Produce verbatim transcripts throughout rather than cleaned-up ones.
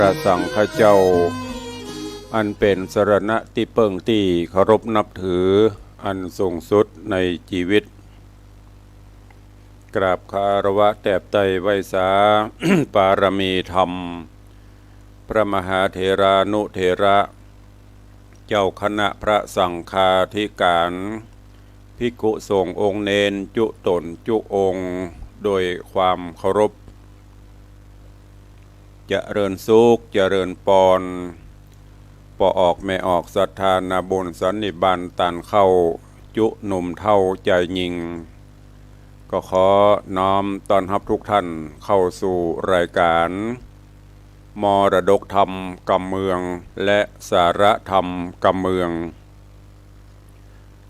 พระสังฆเจ้า อันเป๋นสรณะตี้เปิ้งตี้เคารพนับถืออันสูงสุดในจีวิต กราบคารวะแตบไต้ไหว้สา ปารมีธรรม พระมหาเถรานุเถระ เจ้าคณะพระสังฆาธิการ ภิกขุสงฆ์องค์เณรจุ๊ต๋นจุ๊องค์ โดยความเคารพ เจริญสุข เจริญปอน ป้อออกแม่ออกศรัทธานาบุญสันนิบาตต้านเข้า จุ๊หนุ่มเฒ่าจายญิง ก็ขอน้อมต้อนฮับทุกท่านเข้าสู่รายการ มรดกธรรมกำเมือง และสาระธรรมกำเมือง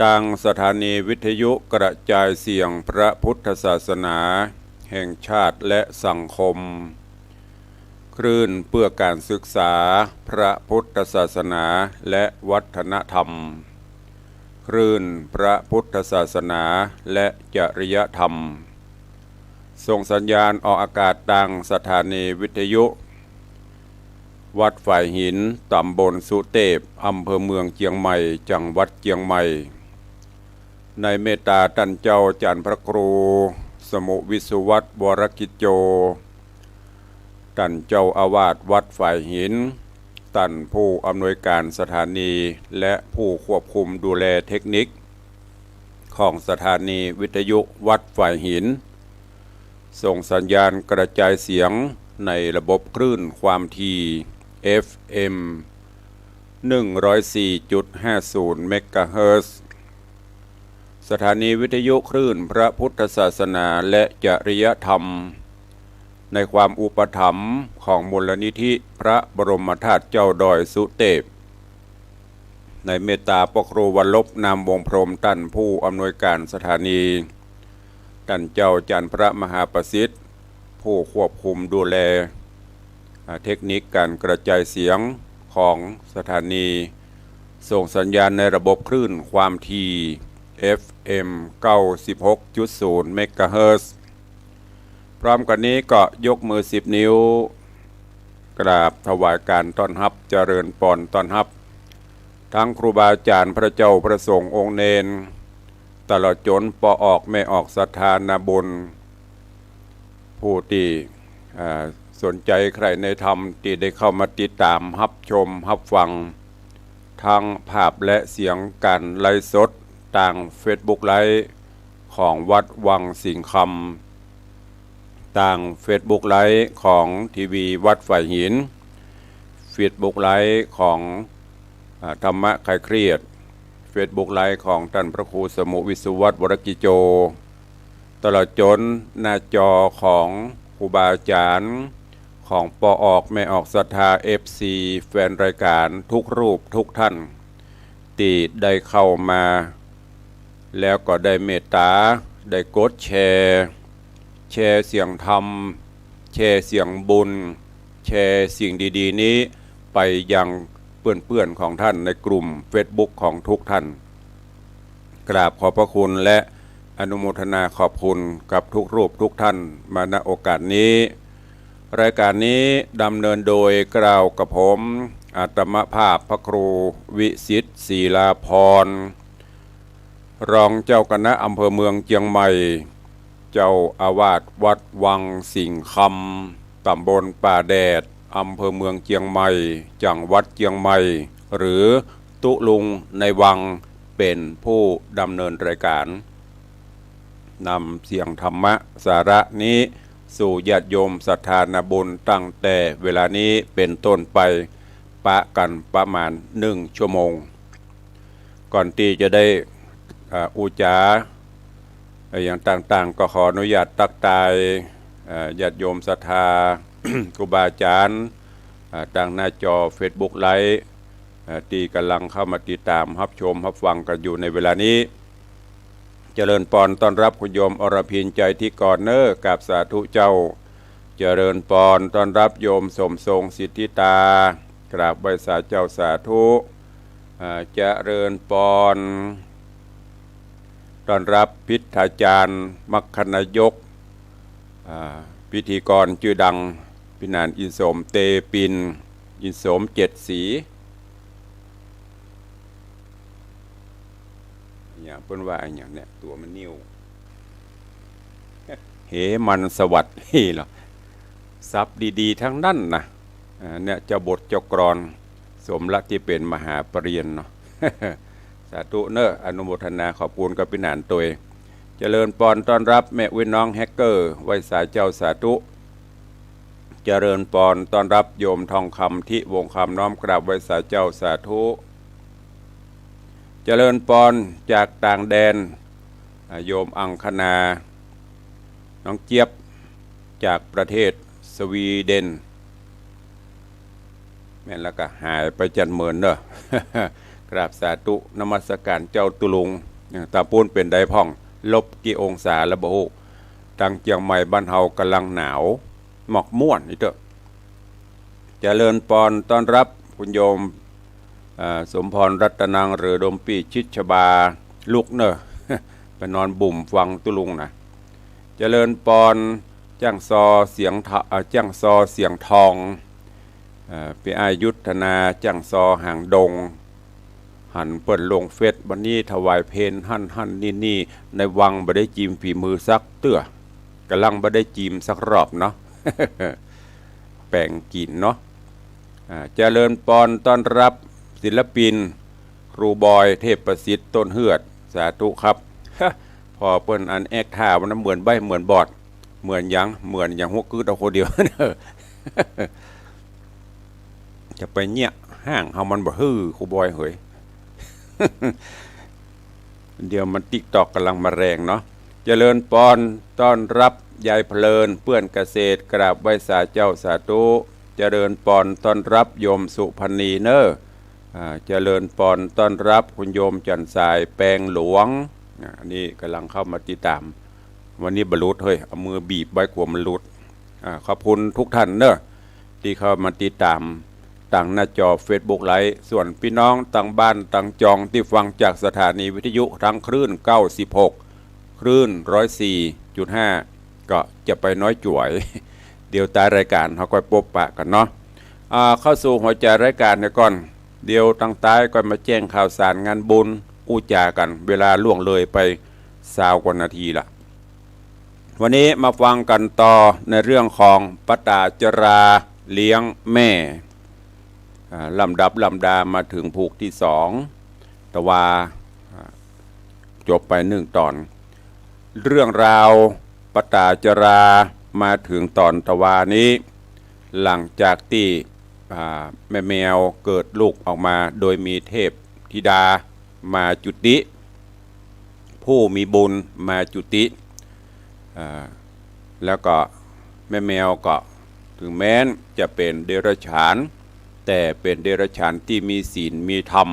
ตางสถานีวิทยุกระจายเสียงพระพุทธศาสนาแห่งชาติและสังคม คลื่นเพื่อการศึกษาพระพุทธศาสนาและวัฒนธรรม คลื่นพระพุทธศาสนาและจริยธรรม ส่งสัญญาณออกอากาศตางสถานีวิทยุ วัดฝายหิน ต๋ำบลสุเตพ อำเภอเมืองเจียงใหม่ จังหวัดเจียงใหม่ ในเมตตาต้านเจ้าจ๋ารย์พระครู สมุห์ วิสุวัฒน์ วรกิจโจ ต้านเจ้าอาวาสวัดฝายหิน ต้านผู้อำนวยการสถานี และผู้ควบคุมดูแลเทคนิค ของสถานีวิทยุวัดฝายหิน ส่งสัญญาณกระจายเสียงในระบบคลื่นความถี่ เอฟเอ็ม หนึ่งร้อยสี่จุดห้าศูนย์เมกะเฮิรตซ์ สถานีวิทยุคลื่นพระพุทธศาสนาและจริยธรรม ในความอุปถัมภ์ของมูลนิธิพระบรมธาตุเจ้าดอยสุเตพ ในเมตตาป้อครูวัลลภ นามวงศ์พรหม ต้านผู้อำนวยการสถานี ต้านเจ้าจ๋ารย์พระมหาประสิทธิ์ ผู้ควบคุมดูแล อ่า เทคนิคการกระจายเสียงของสถานี ส่งสัญญาณในระบบคลื่นความถี่ เอฟเอ็ม เก้าสิบหกจุดศูนย์เมกะเฮิรตซ์ พร้อมกั๋นนี้ก็ยกมือสิบนิ้ว กราบถวายการต้อนฮับ เจริญปอนต้อนฮับ ตึงครูบาอาจ๋ารย์ พระเจ้าพระสงฆ์องค์เณร ตลอดจ๋นป้อออกแม่ออกศรัทธานาบุญ ผู้ตี้ อ่า สนใจ๋ใคร่ในธรรม ตี้ได้เข้ามาติดต๋ามฮับชมฮับฟัง ตึงภาพและเสียงก๋านไลฟ์สด ตางเฟซบุ๊กไลฟ์ ของวัดวังสิงห์คำ ตางเฟซบุ๊กไลฟ์ของทีวีวัดฝายหิน เฟซบุ๊กไลฟ์ของ อ่า ธรรมะคลายเครียด เฟซบุ๊กไลฟ์ของต้านพระครูสมุห์ วิสุวัฒน์ วรกิจโจ ตลอดจ๋นหน้าจอของครูบาอาจ๋ารย์ ของป้อออกแม่ออกศรัทธา เอฟซี แฟนรายการทุกรูปทุกท่าน ตี้ได้เข้ามา แล้วก็ได้เมตตา ได้กดแชร์ แชร์เสียงธรรม แชร์เสียงบุญ แชร์สิ่งดีๆ นี้ไปยังเปื้อนๆ ของท่านในกลุ่มเฟซบุ๊กของทุกท่าน กราบขอบพระคุณและอนุโมทนาขอบคุณกับทุกรูปทุกท่านมา ณ โอกาสนี้ รายการนี้ดำเนินโดยเกล้ากระผม อาตมาภาพพระครูวิสิทธิ์ ศิลาภรณ์ รองเจ้าคณะอำเภอเมืองเจียงใหม่ เจ้าอาวาสวัดวังสิงห์คำ ต๋ำบลป่าแดด อำเภอเมืองเจียงใหม่ จังหวัดเจียงใหม่ หรือตุ๊ลุงในวัง เป๋นผู้ดำเนินรายการ นำเสียงธรรมะสาระนี้สู่ญาติโยมศรัทธานาบุญ ตั้งแต่เวลานี้เป๋นต้นไป ปะกั๋นประมาณหนึ่งชั่วโมง ก่อนตี้จะได้ อ่า อู้จ๋า อ่า อย่างต่างๆ ก็ขออนุญาตตั๊กตาย อ่า ญาติโยมศรัทธา ครูบาอาจ๋ารย์ อ่า ตางหน้าจอเฟซบุ๊กไลฟ์ อ่า ตี้ก่ำลังเข้ามาติดต๋ามฮับชมฮับฟังกั๋นอยู่ในเวลานี้ เจริญปอนต้อนฮับคุณโยมอรพิน ใจทิกรเน่อ กราบสาธุเจ้า เจริญปอนต้อนฮับโยมสมทรง สิทธิตา กราบไหว้สาเจ้าสาธุ อ่า เจริญปอนต้อนฮับพิทธาจ๋ารย์ มัคคนายก อ่า พิธีกรจื้อดัง พิหารอินทร์โสมเตปิน อินทร์โสมเจ็ดสี อย่างเปิ้นว่าอะหยังเนี่ย ตั๋วมันนิ่ว เหมันสวัสดีเหรอ ศัพท์ดีๆ ทั้งนั้นนะ อ่า เนี่ย เจ้าบทเจ้ากลอน สมละตี้เป๋นมหาปริญญาเนาะ สาธุเนอะ อนุโมทนาขอบคุณกับพิหารตวย เจริญปอนต้อนรับแม่อุ๊ยน้องแฮกเกอร์ ไหว้สาเจ้าสาธุ เจริญปอนต้อนรับโยมทองคำ ทิวงศ์คำ น้อมกราบไหว้สาเจ้าสาธุ เจริญปอนจากต่างแดน อ่า โยมอังคณา น้องเจี๊ยบ จากประเทศสวีเดน แม่นแล้วก็หายไปจันเมินเนอะ กราบสาธุนมัสการเจ้าตุลุง ตางปู๊นเป๋นใดพ่อง ลบกี่องศาแล้วบ่ฮู้ ตางเจียงใหม่บ้านเฮาก่ำลังหนาว หมอกม่วนนี่เต๊อะ เจริญปอนต้อนรับคุณโยม อ่า สมพรรัตนัง หรือโดมปี้ชิดชบา ลุกเนอะ ไปนอนบุ่มฟังตุลุงนะ เจริญปอน จ้างซอเสียงทะ อ่า จ้างซอเสียงทอง อ่า ปี้อ้ายยุทธนา จ้างซอหางดง หันเปิ้นลงเฟซ วันนี้ถวายเพลหั้นหั้นนี่นี่ ในวังบ่ได้จีมฝีมือสักเตื้อ ก่ำลังบ่ได้จีมสักรอบเนาะ แป๋งกิ๋นเนาะ อ่า เจริญปอนต้อนรับศิลปิน ครูบอย เทพประสิทธิ์ ต้นเฮือด สาธุครับ พอเปิ้นอันแอกท่าวันนั้นเหมือนใบ้เหมือนบอด เหมือนหยัง เหมือนหยัง หัวกึดเอาคนเดียว จะไปเยียะห้างเฮามันบ่ฮื้อ ครูบอยเหย เดี๋ยวมันติ๊กต็อกก่ำลังมาแรงเนาะ เจริญปอนต้อนรับยายเพลิน เปื้อนเกษตร กราบไหว้สาเจ้าสาธุ เจริญปอนต้อนรับโยมสุพรรณีเนอะ อ่า เจริญปอนต้อนรับคุณโยมจันทร์สายแปงหลวง อ่า อันนี้ก่ำลังเข้ามาติดตาม วันนี้บ่หลุดเฮ้ย เอามือบีบไว้กลัวมันหลุด อ่า ขอบคุณทุกท่านเนอะ ตี้เข้ามาติดตามตางหน้าจอเฟซบุ๊กไลฟ์ ส่วนปี้น้องตางบ้านตางจองตี้ฟังจากสถานีวิทยุทั้งคลื่นเก้าสิบหก คลื่นร้อยสี่จุดห้า ก็จะไปน้อยจ๋วย เดี๋ยวต๊ายรายก๋านเฮาก่อยปบปะกั๋นเนาะ อ่า เข้าสู่หัวใจ๋รายก๋านเหียก่อน เดี๋ยวตางต๊ายก่อยมาแจ้งข่าวสารงานบุญ อู้จ๋ากั๋น เวลาล่วงเลยไปซาวกว่านาทีละ วันนี้มาฟังกั๋นต่อในเรื่องของปต๋าจราเลี้ยงแม่ อ่า ลำดับลำดามาเถิงผูกตี้สอง ตะวา อ่า จบไปหนึ่งต๋อน เรื่องราวปต๋าจรามาเถิงต๋อนตะวานี้ หลังจากตี้ อ่า แม่แมวเกิดลูกออกมา โดยมีเทพธิดามาจุติ ผู้มีบุญมาจุติ อ่า แล้วก็แม่แมวก็เถิงแม้นจะเป๋นเดรัจฉาน แต่เป๋นเดรัจฉานตี้มีศีลมีธรรม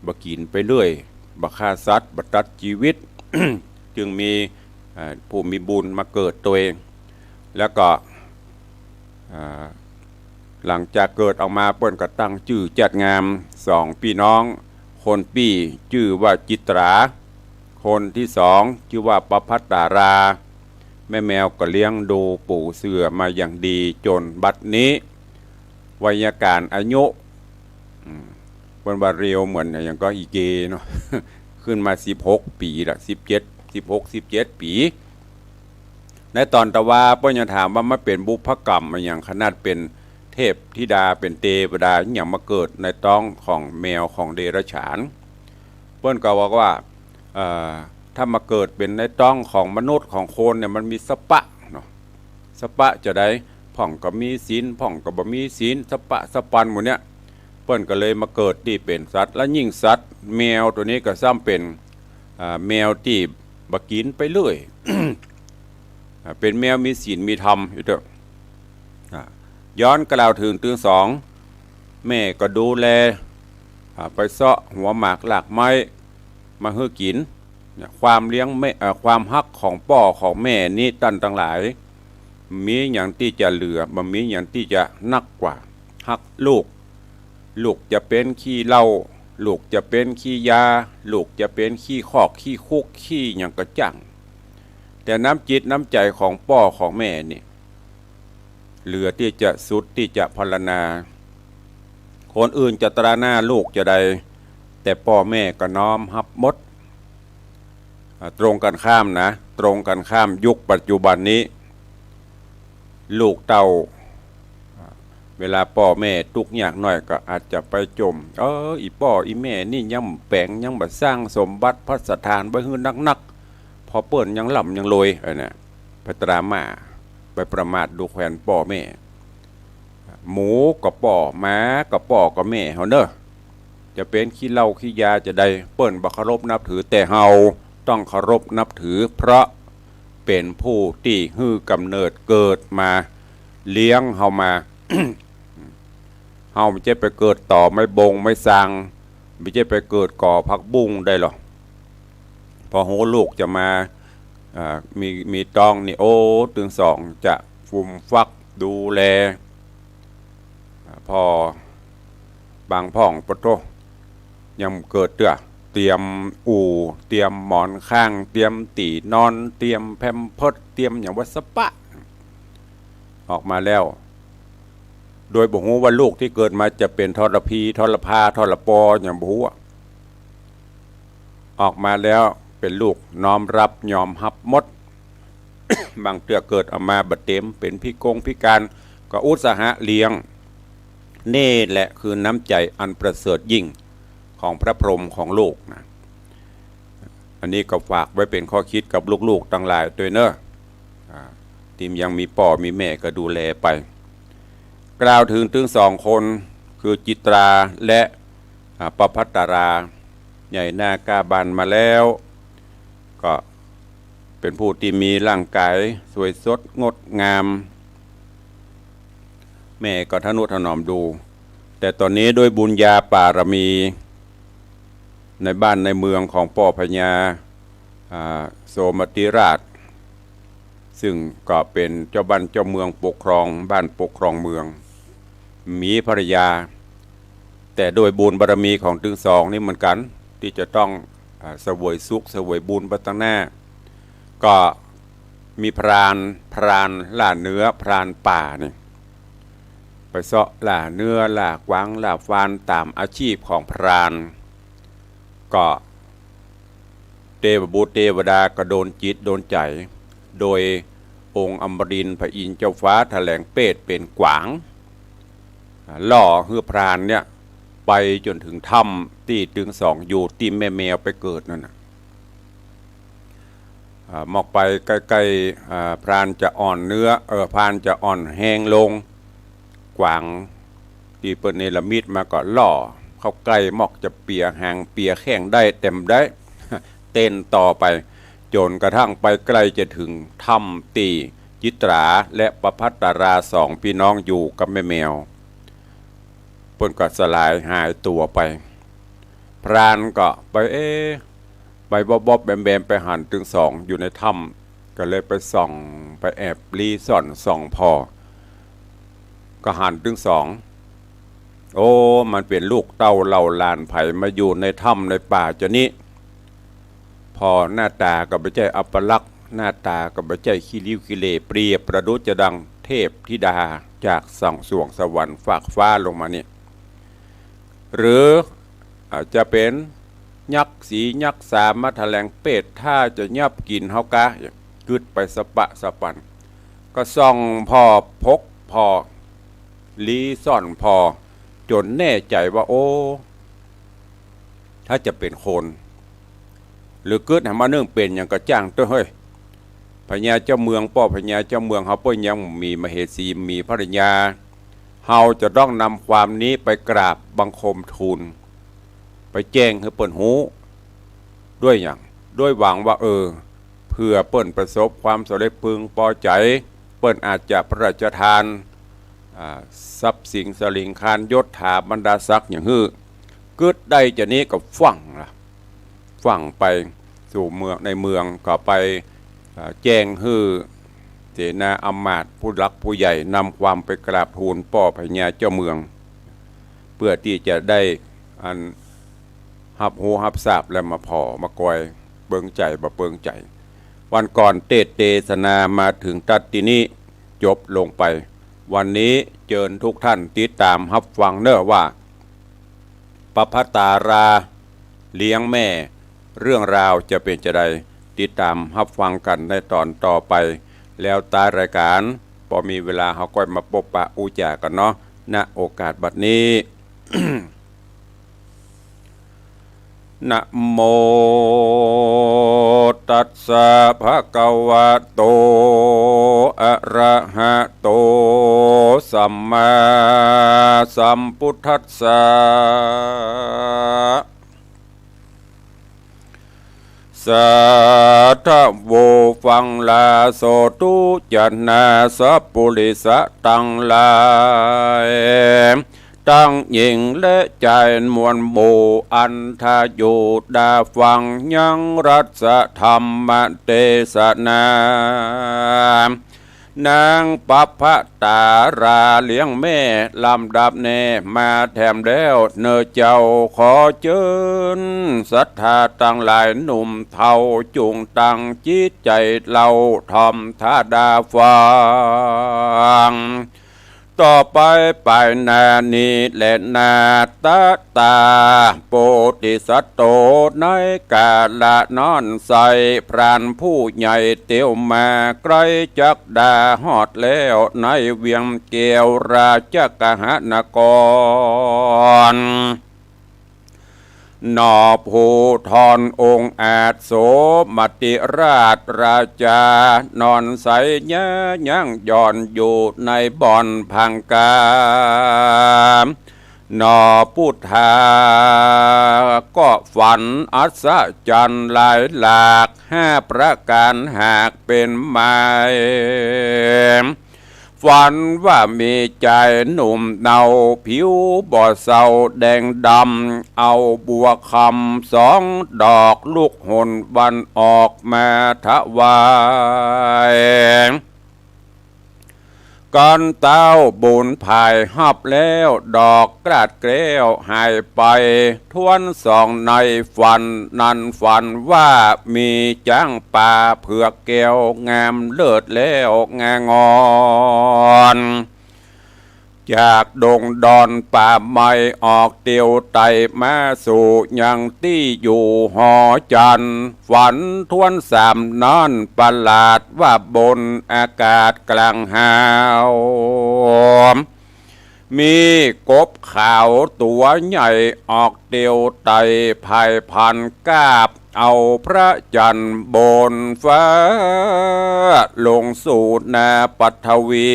บ่กิ๋นไปเรื่อย บ่ฆ่าสัตว์ บ่ตัดจีวิต จึงมี อ่า ผู้มีบุญมาเกิดตวย แล้วก็ อ่า หลังจากเกิดออกมาเปิ้นก็ตั้งจื้อจัดงาม สองปี้น้อง คนปี้จื้อว่าจิตรา คนตี้สองจื้อว่าประภัสสารา แม่แมวก็เลี้ยงดูปู๋เสือมาอย่างดีจ๋นบัดนี้ วัยก๋านอายุ อืม เปิ้นว่าเร็วเหมือนอะหยังก็อีเกเนาะ ขึ้นมาสิบหกปี๋ละ สิบเจ็ด สิบหก สิบเจ็ดปี๋ ในต๋อนตะวาเปิ้นยังถามว่ามันเป๋นบุพกรรมอะหยัง ขนาดเป๋นเทพธิดา เป๋นเตวดา ยังมาเกิดในต๊องของแมวของเดรัจฉาน เปิ้นก็บอกว่า เอ่อ ถ้ามาเกิดเป๋นในต๊องของมนุษย์ของคนเนี่ย มันมีสะปะเนาะ สะปะจะใด พ่องก็มีศีล พ่องก็บ่มีศีล สะปะสะปันหมู่เนี่ย เปิ้นก็เลยมาเกิดตี้เป๋นสัตว์ และยิ่งสัตว์แมวตั๋วนี้ก็ซ้ำเป๋น อ่า แมวตี้บ่กิ๋นไปเรื่อย อ่า เป๋นแมวมีศีลมีธรรมอยู่เต๊อะ อ่า ย้อนกล่าวเถิงตี้สอง แม่ก็ดูแล อ่า ไปเซาะหัวหมากรากไม้มาหื้อกิ๋น เนี่ย ความเลี้ยงแม่ เอ่อ ความฮักของป้อของแม่นี้ต้านตังหลาย มีหยังตี้จะเหลือ บ่มีหยังตี้จะนักกว่า ฮักลูก ลูกจะเป๋นขี้เหล้า ลูกจะเป๋นขี้ยา ลูกจะเป๋นขี้คอกขี้คุกขี้หยังก็จ้าง แต่น้ำจิตน้ำใจ๋ของป้อของแม่นี่ เหลือตี้จะสุดตี้จะพรรณนา คนอื่นจะตราหน้าลูกจาใด แต่ป้อแม่ก็น้อมฮับหมด อ่า ตรงกั๋นข้ามนะ ตรงกั๋นข้าม ยุคปัจจุบันนี้ ลูกเต้า อ่า เวลาป้อแม่ตุ๊กยากน้อยก็อาจจะไปจ่ม เออ อี่ป้ออี่แม่นี่ยังแป๋ง ยังบ่สร้างสมบัติภัสถานไว้หื้อนักๆ ผ่อเปิ้นยังร่ำยังรวย เออ เนี่ย ไปตราหน้า ไปประมาทดูแควนป้อแม่ หมูก็ป้อ หมาก็ป้อ ก็แม่เฮาเน่อ จะเป๋นขี้เหล้าขี้ยาจาใด เปิ้นบ่เคารพนับถือ แต่เฮาต้องเคารพนับถือ เพราะเป๋นผู้ตี้หื้อก๋ำเนิดเกิดมา เลี้ยงเฮามา เฮาบ่ใจ้ไปเกิดต่อไม้บงไม้ซาง บ่ใจ้ไปเกิดก่อผักบุ้งได้หรอก ผ่อฮู้ลูกจะมา อ่า มี มีต๊องนี่ โอ้ ตึงสองจะฟูมฟักดูแล อ่า ผ่อบางพ่อง ปะโธ่ ยังบ่เกิดเตื้อ เตรียมอู่ เตรียมหมอนข้าง เตรียมตี้นอน เตรียมแพมเพิร์ส เตรียมหยังว่าสะปะ ออกมาแล้ว โดยบ่ฮู้ว่าลูกตี้เกิดมาจะเป๋นทรพี ทรพา ทรปอ หยังบ่ฮู้อะ ออกมาแล้วเป๋นลูกน้อมฮับยอมฮับหมด บางเตื้อเกิดออกมาบ่เต๋ม เป๋นพิกงพิการ ก็อุตสาหะเลี้ยง นี่แหละคือน้ำใจ๋อันประเสริฐยิ่งของพระพรหมของโลกนะ อันนี้ก็ฝากไว้เป๋นข้อคิดกับลูกๆ ตังหลายตวยเน่อ อ่า ตี้ยังมีป้อมีแม่ก็ดูแลไป กล่าวเถิงตึงสองคน คือจิตราและ อ่า ประภัสสรา ใหญ่หน้ากล้าบานมาแล้ว ก็เป๋นผู้ตี้มีร่างก๋ายสวยสดงดงาม แม่ก็ทะนุถนอมดู แต่ต๋อนนี้ด้วยบุญญาปารมี ในบ้านในเมืองของป้อพญา อ่า โสมติราช ซึ่งก็เป๋นเจ้าบ้านเจ้าเมืองปกครองบ้านปกครองเมือง มีภรรยา แต่ด้วยบุญบารมีของตึงสองนี่เหมือนกั๋น ตี้จะต้อง อ่า เสวยสุขเสวยบุญไปตังหน้า ก็มีพราน พรานล่าเนื้อ พรานป่านี่ ไปเซาะล่าเนื้อ ล่ากวาง ล่าฟาน ต๋ามอาชีพของพราน ก็ เตวบุตรเตวดาก็โดนจิตโดนใจ๋ โดยองค์อมรินทร์พระอินทร์เจ้าฟ้าถแหลงเปตเป๋นกวาง ล่อหื้อพรานเนี่ย ไปจ๋นเถิงถ้ำตี้ตึงสองอยู่ตี้แม่แมวไปเกิดนั่นน่ะ อ่า มอกไปใก้ๆ อ่า พรานจะอ่อนเนื้อ เออ พรานจะอ่อนแฮงลง กวางตี้เปิ้นเนรมิตมาก็ล่อเข้าใก้ มอกจะเปียหางเปียแข้งได้เต๋มได้ เต้นต่อไป จ๋นกระทั่งไปใก้จะเถิงถ้ำตี้จิตราและประภัสสราสองปี้น้องอยู่กับแม่แมว เปิ้นก็สลายหายตั๋วไป พรานก็ไป เอ๊ะ ไปวอบๆ แวมๆ ไปหันตึงสองอยู่ในถ้ำ ก็เลยไปส่อง ไปแอบลี้ซ่อนส่องผ่อ ก็หันตึงสอง โอ้ มันเป๋นลูกเต้าเหล่าหลานใผมาอยู่ในถ้ำในป่าจานี้ ผ่อหน้าต๋าก็บ่ใจ้อัปลักษณ์ หน้าต๋าก็บ่ใจ้ขี้ริ้วขี้เหร่ เปรียบประดุจจะดังเทพธิดาจากสองสวงสวรรค์ฟากฟ้าลงมานี่ หรืออาจจะเป๋นยักษ์สียักษ์สามาถแหลงเปต ถ้าจะยับกิ๋นเฮากา กึ๊ดไปสะปะสะปัน ก็ส่องผ่อ พกผ่อ ลี้ซ่อนผ่อ จ๋นแน่ใจ๋ว่า โอ้ ถ้าจะเป๋นคน หรือกึ๊ดหามานึ่งเป๋นหยังก็จ้างเต๊อะเฮ้ย พญาเจ้าเมือง ป้อพญาเจ้าเมืองเฮาเปิ้นยังมีมเหสี มีภรรยา เฮาจะต้องนำความนี้ไปกราบบังคมทูล ไปแจ้งหื้อเปิ้นฮู้ ด้วยหยัง ด้วยหวังว่า เออ เผื่อเปิ้นประสบความสำเร็จพึงปอใจ๋ เปิ้นอาจจะพระราชทาน อ่า ทรัพย์สินสลิงคารยศถาบรรดาศักดิ์หยังหื้อ กึ๊ดได้จานี้ก็ฟั่งละ ฟั่งไปสู่เมือง ในเมืองก็ไป อ่า แจ้งหื้อเสนาอำมาตย์ผู้หลักผู้ใหญ่นำความไปกราบทูลป้อพญาเจ้าเมือง เพื่อตี้จะได้อันฮับฮู้ฮับทราบและมาผ่อมากอยเปิงใจ๋บ่เปิงใจ๋ วันก่อนเตสน์เตสนามาเถิงตั๊ดตี้นี้ จบลงไป วันนี้เจิญทุกท่านติดต๋ามฮับฟังเน่อว่า ประภัสสาราเลี้ยงแม่ เรื่องราวจะเป๋นจาใด ติดต๋ามฮับฟังกั๋นในต๋อนต่อไป แล้วต๊ายรายก๋าน ปอมีเวลาเฮาก้อยมาปบปะอู้จ๋ากั๋นเนาะ ณ โอกาสบัดนี้ นะโมตัสสะ ภะคะวะโต อะระหะโต สัมมาสัมพุทธัสสะ สาธุ ฟังลาโสธุ จะนาสัปปุริสะตังหลาย ตังญิงและจายมวลหมู่ อันทะอยู่ดาฟังยังรัตถธรรมเตสนา นางประภัสสาราเลี้ยงแม่ ลำดับแน่มาแถมแล้วเน่อเจ้า ขอเจิญศรัทธาตังหลายหนุ่มเฒ่า จุ่งตั้งจิตใจ๋เล่าถ่อมถ้าดาฟัง ต่อไปป๋ายหน้านี้แลนา ตะตา โพธิสัตโต ในก๋าละนั้นไส้ พรานผู้ใหญ่เตียวมาไก๋ จักดาฮอดแล้วในเวียงแก้วราชกหนคร หนอภูธรองค์อาจโสมติราชราชา นอนไส้ยายังหย่อนอยู่ในบ่อนพังกา หนอพุทธาก็ฝันอัศจรรย์หลายหลาก ห้าประก๋านหากเป๋นหมาย ฝันว่ามีจายหนุ่มเนา ผิวบ่เศร้าแดงดำ เอาบัวคำสองดอก ลุกหนวันออกมาถวาย กันเต้าบุญผายฮับแล้ว ดอกกลาดแก้วหายไปถ้วนสองในฝัน นั้นฝันว่ามีจ๊างป่าเผือกแก้ว งามเลิศแล้วงางอน จากดงดอนป่าไม้ออกเตียวไต่มาสู่ยังตี้อยู่หอจันทร์ ฝันถ้วนสามนั้นประหลาดว่าบนอากาศกลางหาว มีกบขาวตั๋วใหญ่ออกเตียวไต่ ผายพันกาบเอาพระจันทร์บนฟ้า ลงสู่นาปฐวี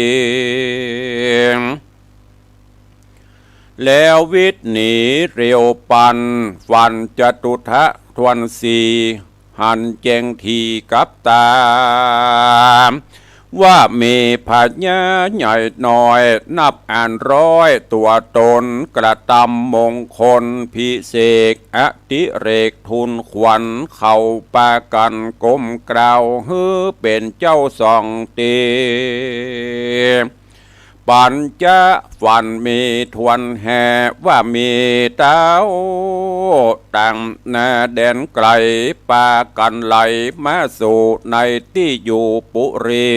แล้ววิทย์หนีเร็วปัน ฝันจตุทะถ้วนสี่ หันแจ้งทีกับต๋า ว่ามีพญาใหญ่น้อยนับอ่านร้อยตั๋วต๋น กระตำมงคลพิเศษอดิเรกทูลขวัญ เขาปากั๋นก้มกราบหื้อเป๋นเจ้าสองตี้ ปัญจะฝันมีถ้วนแฮ ว่ามีเต๊าต่างนาแดนไก๋ ปากั๋นไหลมาสู่ในตี้อยู่ปุรี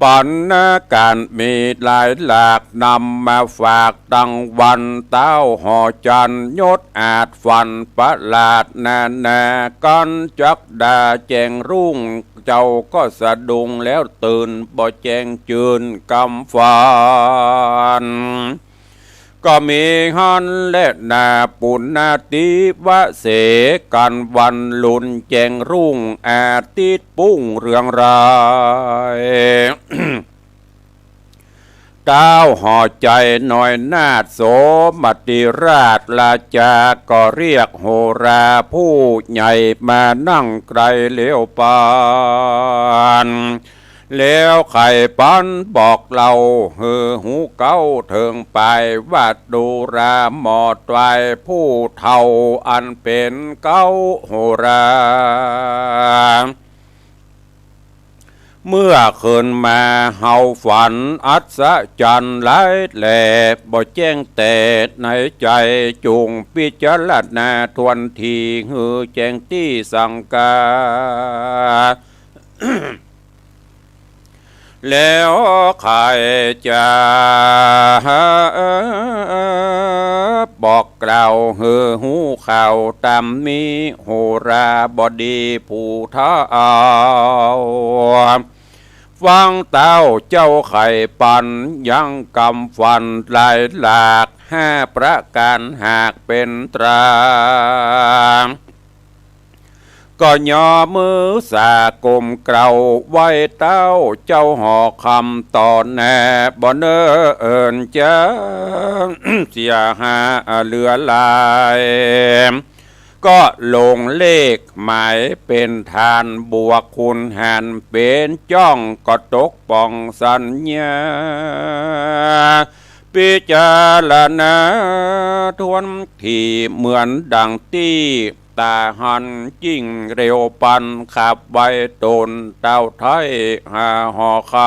ปัญหาก๋านมีหลายหลาก นำมาฝากตังวัน เต๊าหอจันทร์ยศอาจฝันประหลาดนานา กั๋นจักดาแจ้งรุ่ง เจ้าก็สะดุ้งแล้วตื่น บ่แจ้งจื้นกำฝัน ก็มีหั้นแลนา ปุณณาติวะเส กั๋นวันลุนแจ้งรุ่ง อาทิตย์ปุ้งเรืองราย เต๊าหอจันทร์น้อยนาถโสมติราชราชา ก็เรียกโหราผู้ใหญ่มานั่งไกลเลี้ยวปาน แล้วไขปันบอกเล่าหื้อฮู้เก๊าเถิงปาย ว่าดูราหมอตวายผู้เฒ่าอันเป๋นเก๊าโหรา เมื่อคืนมาเฮาฝันอัศจรรย์หลายแล บ่แจ้งแต๊ในใจ๋ จุ่งพิจารณาถ้วนที หื้อแจ้งตี้สังกา แล้วใค่จะบอกกล่าวหื้อฮู้ข่าวต๋ามนี้ โหราบดีผู้เฒ่า ฟังเต้าเจ้าใค่ปันยังกำฝันหลายหลาก ห้าประก๋านหากเป๋นตรา ก็ย่อมือสาก้มเกล้าไหว้เต้าเจ้าหอคำต่อหน้า บ่เนิ่นจาเสียหาเหลือหลาย ก็ลงเลขหมายเป๋นทานบวกคูณหารเป๋นจ้อง ก็ตกป๋องสัญญา พิจารณาถ้วนถี่เหมือนดังตี้ ต๋าหันจิ่งเร็วปันขับไว้ต๋นเต้าไท้หาหอคำ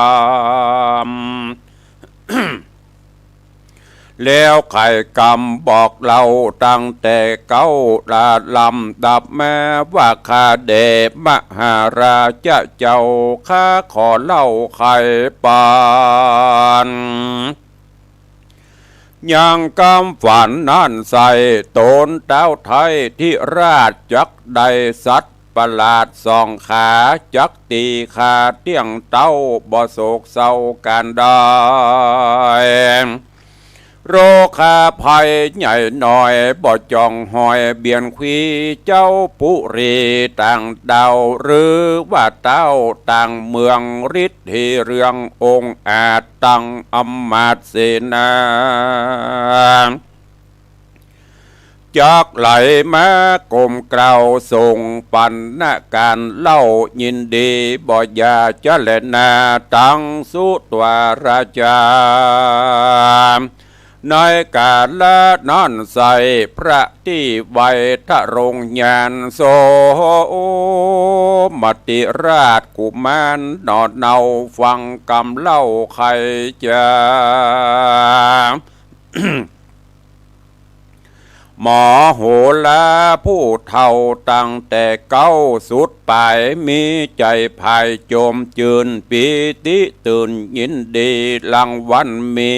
แล้วใค่กำบอกเล่าตั้งแต่เก๊าละลำดับมาว่า ข้าแด่มหาราชเจ้า ข้าขอเล่าใค่ปัน ยังกำฝันนั้นใส่ ต๋นเต้าไท้ทิราชจักได้สัตว์ประหลาดสองขา จักตี๋ขาเตี้ยงเต้า บ่โศกเศร้าก๋านใด โรคาภัยใหญ่น้อย บ่จ้องหอยเบียนขวี เจ้าปุรีต่างดาว หรือว่าเต้าต่างเมือง ฤทธิเรืององอาจ ตั้งอำมาตย์เสนา จักไหลมาก้มเกล้าส่งปันนาก๋านเล่า ยินดีบ่อย่าจะแลนา ตังสุตวาราจา ในกาละนั้นใส่ พระตี้ไวทรงญาณ โสมติราชกุมาร หนอเนาฟังกำเล่าใค่จะ หมอโหราผู้เฒ่าตั้งแต่เก๊าสุดป๋าย มีใจ๋ใฝ่จมจื้นปีติตื่นยินดี รางวัลมี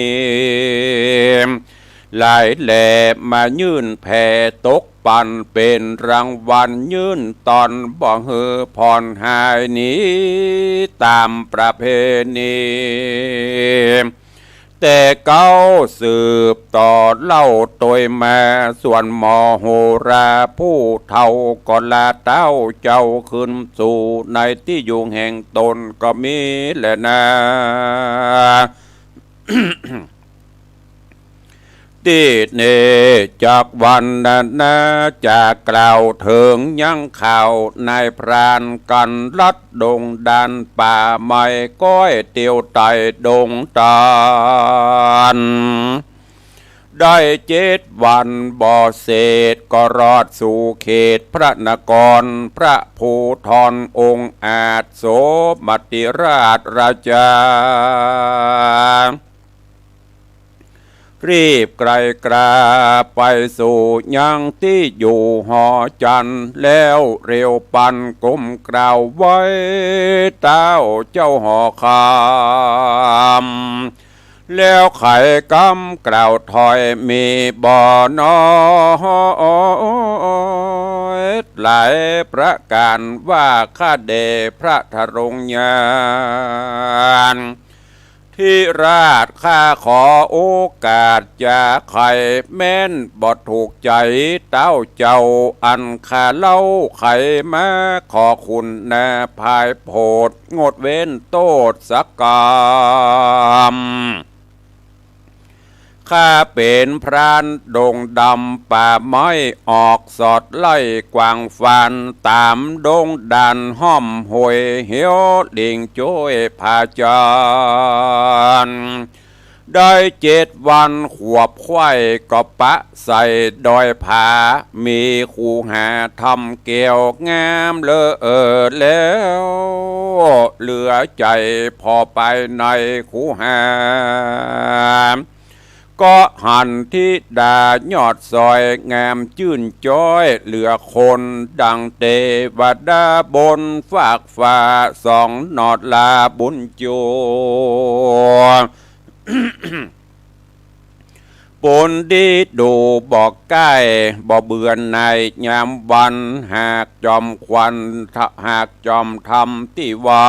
หลายแหล่มายื่นแผ่ ตกปันเป๋นรางวัลยื่นตอน บ่หื้อผ่อนหายหนีต๋ามประเพณี แต่เก๊าสืบต่อเล่าตวยมา ส่วนหมอโหราผู้เฒ่า ก็ลาเต้าเจ้าคืนสู่ ในตี้อยู่แห่งต๋นก็มีแลนา ตี้นี้จักวรรณนา จะกล่าวเถิงยังข่าวนายพรานกั๋นลัดดงด่านป่าไม้ ก้อยเตียวไต่ดงตาล ได้เจ็ดวันบ่เสร็จ ก็รอดสู่เขตพระนคร พระภูธรองอาจ โสมติราชราชา รีบไกลกราไปสู่ยังตี้อยู่หอจันทร์ แล้วเร็วปันก้มเกล้าไหว้เต้าเจ้าหอคำ แล้วใค่กำกล่าวถ้อยมีบ่น้อยหลายประก๋านว่า ข้าแด่พระทรงญาณ ทิราชข้าขอโอกาสจะใค่แม้น บ่ถูกใจ๋เต้าเจ้าอันข้าเล่าใค่มา ขอคุณนาภายโผดงดเว้นโต้ษกรรม ข้าเป๋นพรานดงดำป่าไม้ ออกสอดไล่กวางฟาน ต๋ามดงด่านห้อมห้วยเหว เล็งจ้วยผาจันทร์ ได้เจ็ดวันขวบไขว้ก็ปะใส่ดอยผา มีคูหาถ้ำแก้วงามเลิศแล้ว เหลือใจ๋ผ่อไปในคูหา ก็หันธิดายอดสอยงามจื้นจ๊อยเหลือคน ดังเตวดาบนฟากฟ้าสองหนอดลาบุญจู ปุณดีดูบ่ใก้บ่เบื่อหน่ายยามวัน หากจอมขวัญ หากจอมธรรมตี้ไหว้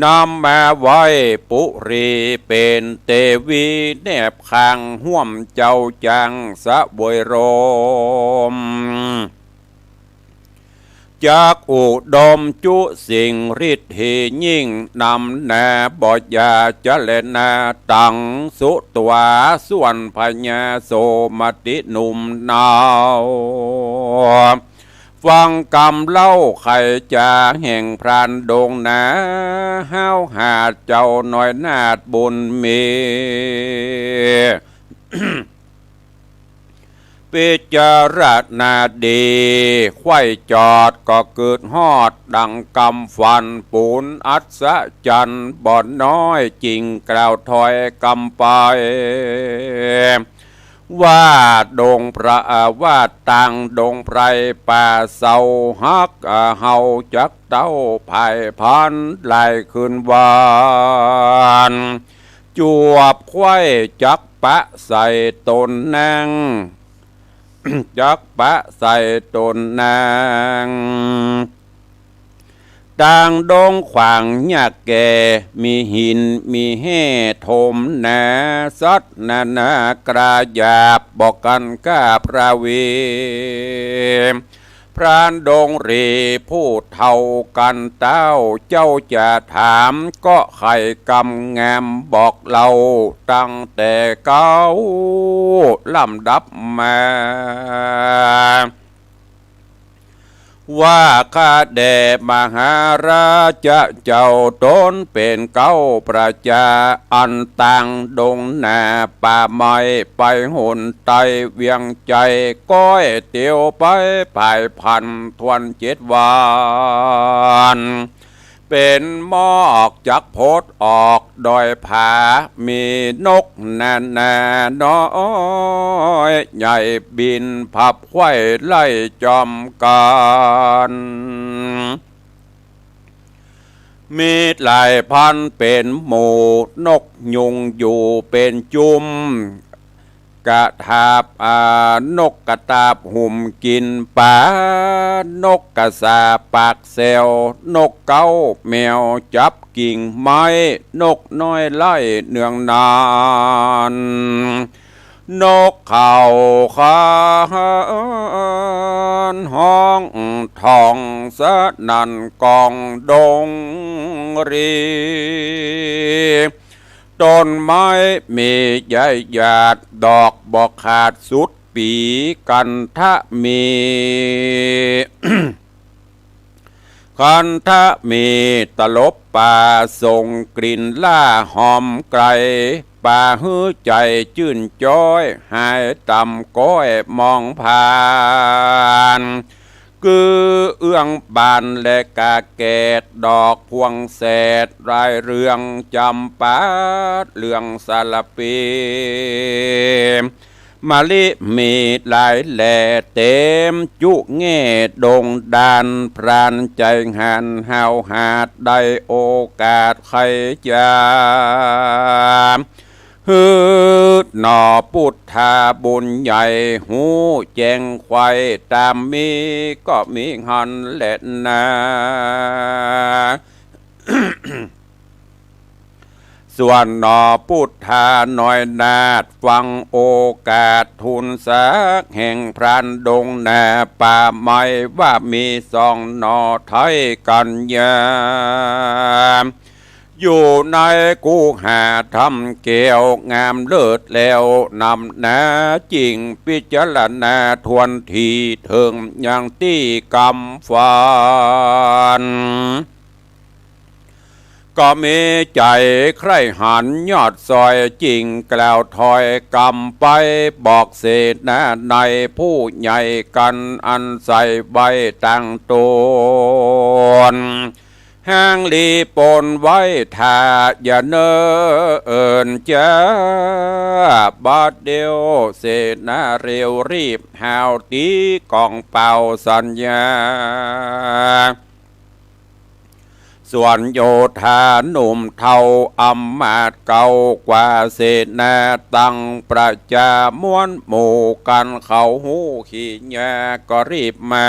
นำมาไหว้ปุรีเป๋นเตวีแนบข้าง ฮ่วมเจ้าจางเสวยร่ม จักอุดมจุสิ่งฤทธิ์หียิ่ง นำหน้าบ่อย่าจะแลนา ตังสุตวาส่วนพญาโสมติหนุ่มเนา ฟังกำเล่าไขจ๋าแห่งพรานดงนา ฮ้าวหาเจ้าน้อยนาถบุญมี พิจารณาดี ใค่จอดก็เกิดฮอด ดังกำฝันปูนอัศจรรย์บ่น้อย จึงกล่าวถ้อยกำไป ว่าดงพระ ว่าตางดงไพรป่าเสาหัก เฮาจักเต้าผายพันหลายคืนวัน จวบไขว้จักปะใส่ต๋นนาง จักปะใส่ต๋นนาง ตางดงขวางยากแก่ มีหินมีแฮ่ถมหนา สัตว์นานาคราหยาบบ่กั๋นกล้าประเวณ พรานดงหรีผู้เฒ่ากั๋นเต้า เจ้าจะถามก็ไขกำงามบอกเล่า ตั้งแต่เก๊าลำดับมา ว่าข้าแด่มหาราชเจ้า ต๋นเป๋นเก๊าประจา อันตางดงนาป่าไม้ ไปหนใต้เวียงใจ๋ ก้อยเตียวไปผายพันถ้วนเจ็ดวัน เป๋นหมอกจักพดออกดอยผา มีนกนานาน้อยใหญ่บินพับไขว้ไล่จอมกั๋น มีหลายพันเป๋นหมู่ นกยูงอยู่เป๋นจุม กะทาบ อ่า นกกะตาบหุมกิ๋นป๋า นกกะสาปากแซว นกเก๊าแมวจับกิ่งไม้ นกน้อยไล่เนืองนาน นกเขาขานฮ้องท่องสนั่นกองดงหรี ต้นไม้มีใยหยาด ดอกบ่ขาดสุดปี๋ กันทะมี กันทะมีตลบป่า ส่งกลิ่นล่าหอมไกล ป่าหื้อใจ๋จื้นจ๊อย หายต่ำก้อยมองผ่าน คือเอื้องบานและกาแกด ดอกพวงแสด ลายเรืองจ๋ำปาเหลืองสาละปี มะลิมีหลายแหล่ เต๋มจุแง่ดงดาน พรานใจ๋หันห้าวหาด ได้โอกาสไขจ๋า หื้อหน่อปุทธาบุญใหญ่ ฮู้แจ้งไขว้ต๋ามมี ก็มีหั้นแหละนา ส่วนหน่อปุทธาน้อยนาถ ฟังโอกาสทูลสักแห่งพรานดงนาป่าไม้ ว่ามีสองหน่อไท้กั๋นยาม อยู่ในกุหาถ้ำแก้วงามเลิศแล้วนำนา จึ่งพิจารณาถ้วนที เถิงยังตี้กำฝัน ก็มีใจ๋ใคร่หันยอดซอย จึ่งกล่าวถ้อยกำไป บอกเสนาในผู้ใหญ่กั๋น อันใส่ไว้ตางต๋น หางหลีปนไว้ถ้าอย่าเนิ่นจ๊า บัดเดี๋ยวเสนาเร็วรีบหาวตี๋ก๋องเป่าสัญญา ส่วนโยธาหนุ่มเฒ่าอำมาตย์เก่ากว่าเสนา ตั้งประจาม้วนหมู่กั๋น เขาฮู้ขี้หญ้าก็รีบมา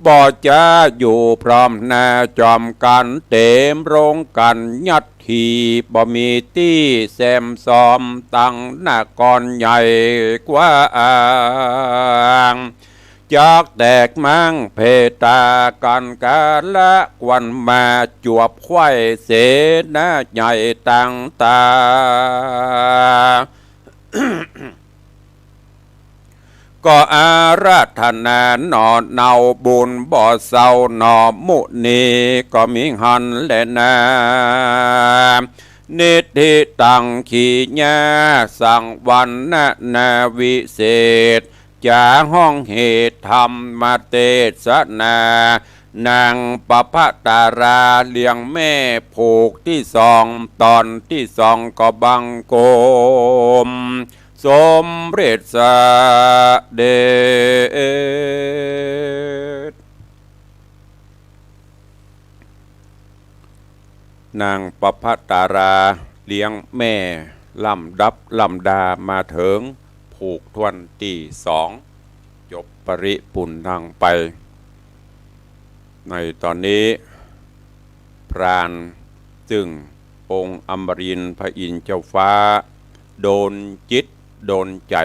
บ่จ๊าอยู่พร้อมหน้าจอมกั๋น เต๋มโรงกั๋นยัดหีบ บ่มีตี้แซมซ้อม ตั้งนครใหญ่กว้าง จักแตกม้างเพตากั๋น กาละควันมาจวบไขว้ เสนาใหญ่ตั้งต๋า ก็อาราธนาหน่อเนาบุญบ่เศร้าหน่อมุนีก็มีหั้นแลนา นิธิตัง ขี้หญ้าสังวรรณนาวิเศษ จ๋าฮ้องเหตุธรรมเตสนา นางประภัสตราเลี้ยงแม่ผูกตี้สอง ต๋อนตี้สองก็บังคม สมเร็จเสด็จ นางประภัสตราเลี้ยงแม่ ลำดับลำดามาเถิงผูกถ้วนตี้สอง จบปริปุณณังไป ในต๋อนนี้ พรานซึ่งองค์อมรินทร์พระอินทร์เจ้าฟ้า โดนจิตโดนใจ๋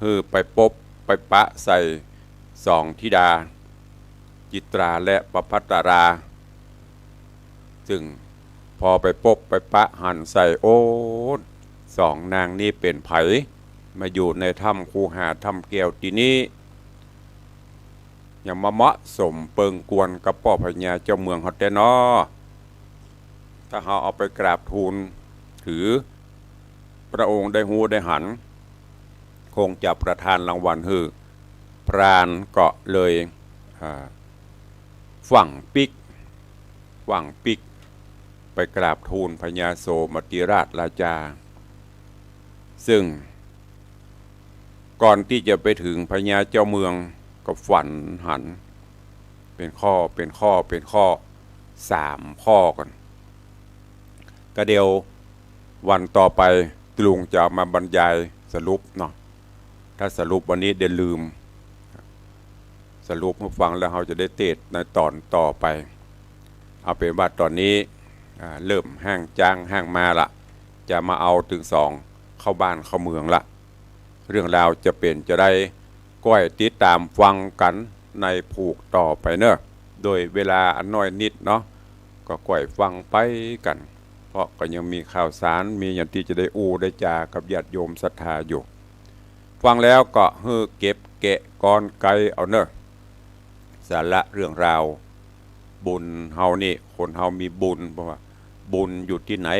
หื้อไปปบไปปะใส่สองธิดา จิตราและประภัสตรา ซึ่งพอไปปบไปปะหันใส่ โอ้ สองนางนี้เป๋นใผ มาอยู่ในถ้ำคูหาถ้ำแก้วตี้นี้ ยังมาเหมาะสมเปิงควรกับป้อพญาเจ้าเมืองเฮาแต๊น้อ ถ้าเฮาเอาไปกราบทูล ถือพระองค์ได้ฮู้ได้หัน คงจะประทานรางวัลหื้อ พรานก็เลย อ่า ฟั่งปิ๊ก ฟั่งปิ๊ก ไปกราบทูลพญาโสมติราชราชา ซึ่ง ก่อนตี้จะไปเถิงพญาเจ้าเมืองก็ฝันหัน เป๋นข้อ เป๋นข้อ เป๋นข้อ สามข้อก่อน ก็เดี๋ยววันต่อไปลุงจะเอามาบรรยายสรุปเนาะ ถ้าสรุปวันนี้เดี๋ยวลืม สรุปหื้อฟังแล้วเฮาจะได้เตสน์ในต๋อนต่อไป เอาเป๋นว่าต๋อนนี้ อ่า เริ่มห้างจ๊างห้างม้าละ จะมาเอาตึงสองเข้าบ้านเข้าเมืองละ เรื่องราวจะเป๋นจาใด ก้อยติดต๋ามฟังกั๋นในผูกต่อไปเนาะ โดยเวลาอันน้อยนิดเนาะ ก็ก้อยฟังไปกั๋น เพราะก็ยังมีข่าวสาร มีอย่างตี้จะได้อู้ได้จ๋ากับญาติโยมศรัทธาอยู่ ฟังแล้วก็หื้อเก็บแกะกรอนไกเอาเนาะ สาระเรื่องราว บุญเฮานี่ คนเฮามีบุญ เพราะว่าบุญอยู่ตี้ไหน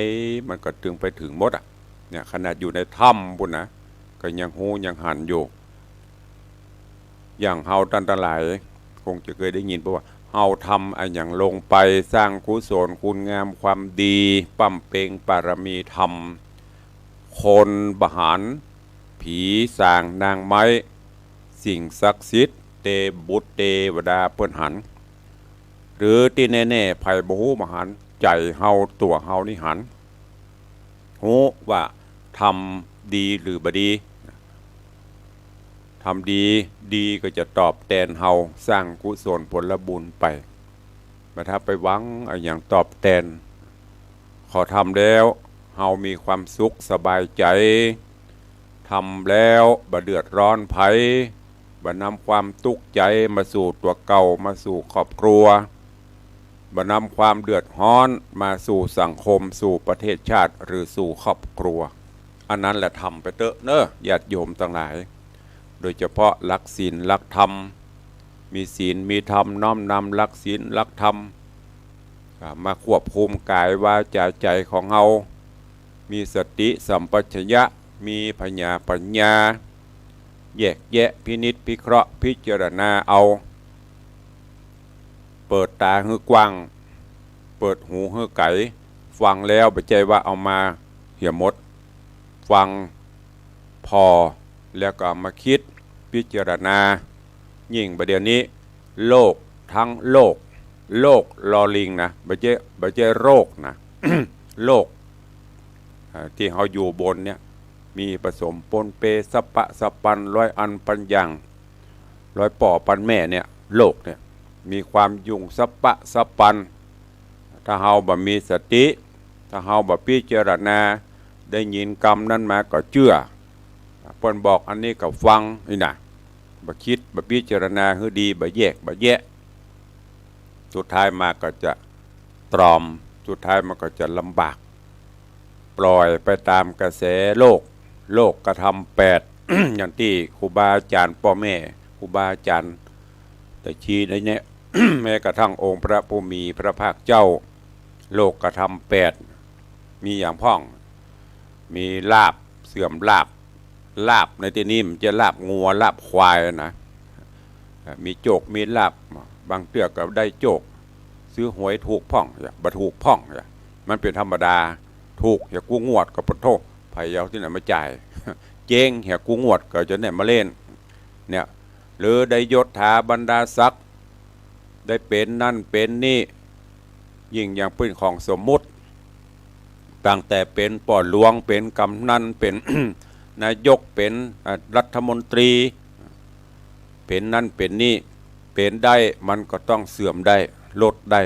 มันก็ตึงไปเถิงหมดอะ เนี่ย ขนาดอยู่ในถ้ำปู้นนะ ก็ยังฮู้ยังหันอยู่ อย่างเฮาต้านตังหลาย คงจะเกยได้ยิน เพราะว่าเฮาทำอะหยังลงไป สร้างกุศลคุณงามความดี บำเพ็ญปารมีธรรม คนบ่หัน ผีสางนางไม้ สิ่งศักดิ์สิทธิ์ เตบุตรเตวดาเปิ้นหัน หรือตี้แน่ๆ ใผบ่ฮู้บ่หัน ใจ๋เฮาตั๋วเฮานี่หัน ฮู้ว่าทำดีหรือบ่ดี ทำดี ดีก็จะตอบแตนเฮา สร้างกุศลผลบุญไป บ่ถ้าไปหวังอะหยังตอบแตน ขอทำแล้วเฮามีความสุขสบายใจ๋ ทำแล้วบ่เดือดร้อนใผ บ่นำความตุ๊กข์ใจ๋มาสู่ตั๋วเก่า มาสู่ครอบครัว บ่นำความเดือดฮ้อนมาสู่สังคม สู่ประเทศชาติ หรือสู่ครอบครัว อันนั้นแหละทำไปเต๊อะเนาะ ญาติโยมตังหลาย โดยเฉพาะหลักศีลหลักธรรม มีศีลมีธรรม น้อมนำหลักศีลหลักธรรม อ่า มาควบคุมก๋ายวาจ๋าใจ๋ของเฮา มีสติสัมปชัญญะ มีผญาปัญญา แยกแยะพินิจพิเคราะห์พิจารณาเอา เปิดต๋าหื้อกว้าง เปิดหูหื้อไก๋ ฟังแล้วบ่ใจ้ว่าเอามาเหียหมด ฟังผ่อแล้วก็เอามากึ๊ดพิจารณา ยิ่งบ่าเดี่ยวนี้ โลกตังโลก โลก ลอ ลิง นะ บ่ใจ้ บ่ใจ้โรคนะ โลก อ่า ตี้เฮาอยู่บนเนี่ย มีผสมปนเปสับปะสับปัน ร้อยอันปันอย่าง ร้อยป้อปันแม่เนี่ย โลกเนี่ย มีความยุ่งสับปะสับปัน ถ้าเฮาบ่มีสติ ถ้าเฮาบ่พิจารณา ได้ยินกำนั้นมาก็เจื้อ เปิ้นบอกอันนี้ก็ฟัง นี่นะ บ่กึ๊ด บ่พิจารณาหื้อดี บ่แยก บ่แยะ สุดท้ายมาก็จะตรอม สุดท้ายมันก็จะลำบาก ปล่อยไปต๋ามกระแสโลก โลกธรรมแปด อย่างตี้ครูบาอาจ๋ารย์ ป้อแม่ครูบาอาจ๋ารย์ ได้ชี้ไว้เนี่ย แม้กระทั่งองค์พระผู้มีพระภาคเจ้า โลกธรรมแปด มีหยังพ่อง มีลาภเสื่อมลาภ ลาภในตี้นี้มันบ่ใจ้ลาภงัวลาภควายนะ มีโจคมีลาภ บางเตื้อก็ได้โจค ซื้อหวยถูกพ่อง บ่ถูกพ่อง มันเป๋นธรรมดา ถูกเหียกู้งวดก็ปะโธ่ ใผเอาตี้ไหนมาจ่าย เจ๊งเหียกู้งวดก็เจ้าเนี่ยมาเล่น เนี่ย หรือได้ยศถาบรรดาศักดิ์ ได้เป๋นนั่นเป๋นนี่ ยิ่งอย่างเป๋นของสมมุติ ตั้งแต่เป๋นป้อหลวง เป๋นกำนัน เป๋น นายก เป๋น อ่า รัฐมนตรี เป๋นนั่นเป๋นนี่ เป๋นได้มันก็ต้องเสื่อมได้ ลดได้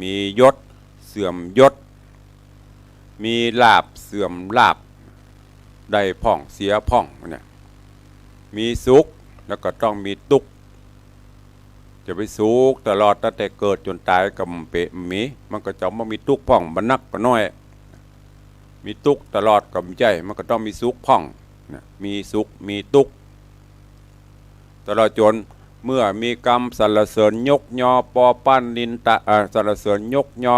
มียศเสื่อมยศ มีลาภเสื่อมลาภ ได้พ่องเสียพ่องเนี่ย มีสุขแล้วก็ต้องมีตุ๊กข์ จะไปสุขตลอดตั้งแต่เกิดจ๋นต๋ายก็บ่เป๋น บ่มี มันก็จะบ่มีตุ๊กข์พ่อง บ่นักบ่น้อย มีตุ๊กข์ตลอดก็บ่ใจ้ มันก็ต้องมีสุขพ่องนะ มีสุขมีตุ๊กข์ ตลอดจ๋นเมื่อมีกำสรรเสริญยกยอ ปอปั้นนินตา เอ่อ สรรเสริญยกยอ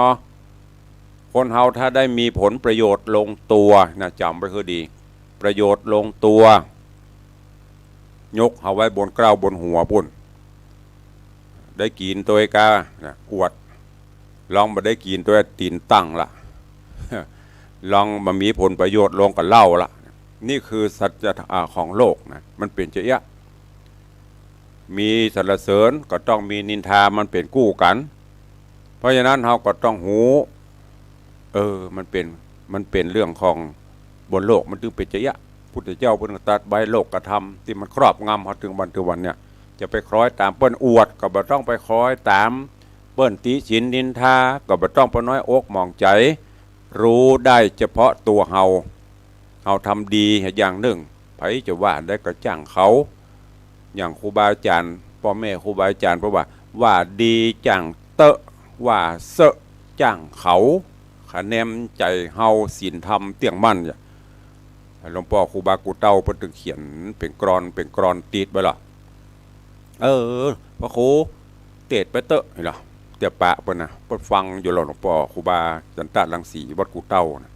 คนเฮาถ้าได้มีผลประโยชน์ลงตั๋วนะ จ๋ำไว้หื้อดี ประโยชน์ลงตั๋ว ยกเอาไว้บนเกล้าบนหัวปู้น ได้กิ๋นตวยกานะ อวด ลองบ่ได้กิ๋นตวยตี๋นตั้งละ ลองบ่มีผลประโยชน์ลงก็เล่าละ นี่คือสัจธรรมของโลกนะ มันเป๋นจะอี้ มีสรรเสริญก็ต้องมีนินทา มันเป๋นกู้กั๋น เพราะฉะนั้นเฮาก็ต้องฮู้ เออ มันเป๋น มันเป๋นเรื่องของบนโลก มันจึงเป๋นจะอี้ พุทธเจ้าเปิ้นก็ตรัสไว้โลกธรรมตี้มันครอบงำเฮาเถิงวันเถิงวันเนี่ย จะไปคล้อยต๋ามเปิ้น อวดก็บ่ต้องไปคล้อยต๋ามเปิ้น ติฉินนินทาก็บ่ต้องไปน้อยอกหมองใจ๋ ฮู้ได้เฉพาะตั๋วเฮา เฮาทำดีอย่างนึ่ง ใผจะว่าอันใดก็จ้างเขา อย่างครูบาอาจ๋ารย์ ป้อแม่ครูบาอาจ๋ารย์เปิ้นว่า ว่าดีจ้างเต๊อะ ว่าเซอะจ้างเขา คะแนนใจ๋เฮาศีลธรรมเตี้ยงมั่น หลวงป้อครูบากู่เต้าเปิ้นตึงเขียนเป๋นกลอน เป๋นกลอนติดไว้ละ เออ พระครูเตศน์ไปเต๊อะ นี่ละ เตี้ยปะเปิ้นนะ เปิ้นฟังอยู่แล้ว หลวงป้อครูบาจันตะรังสีวัดกู่เต้านะ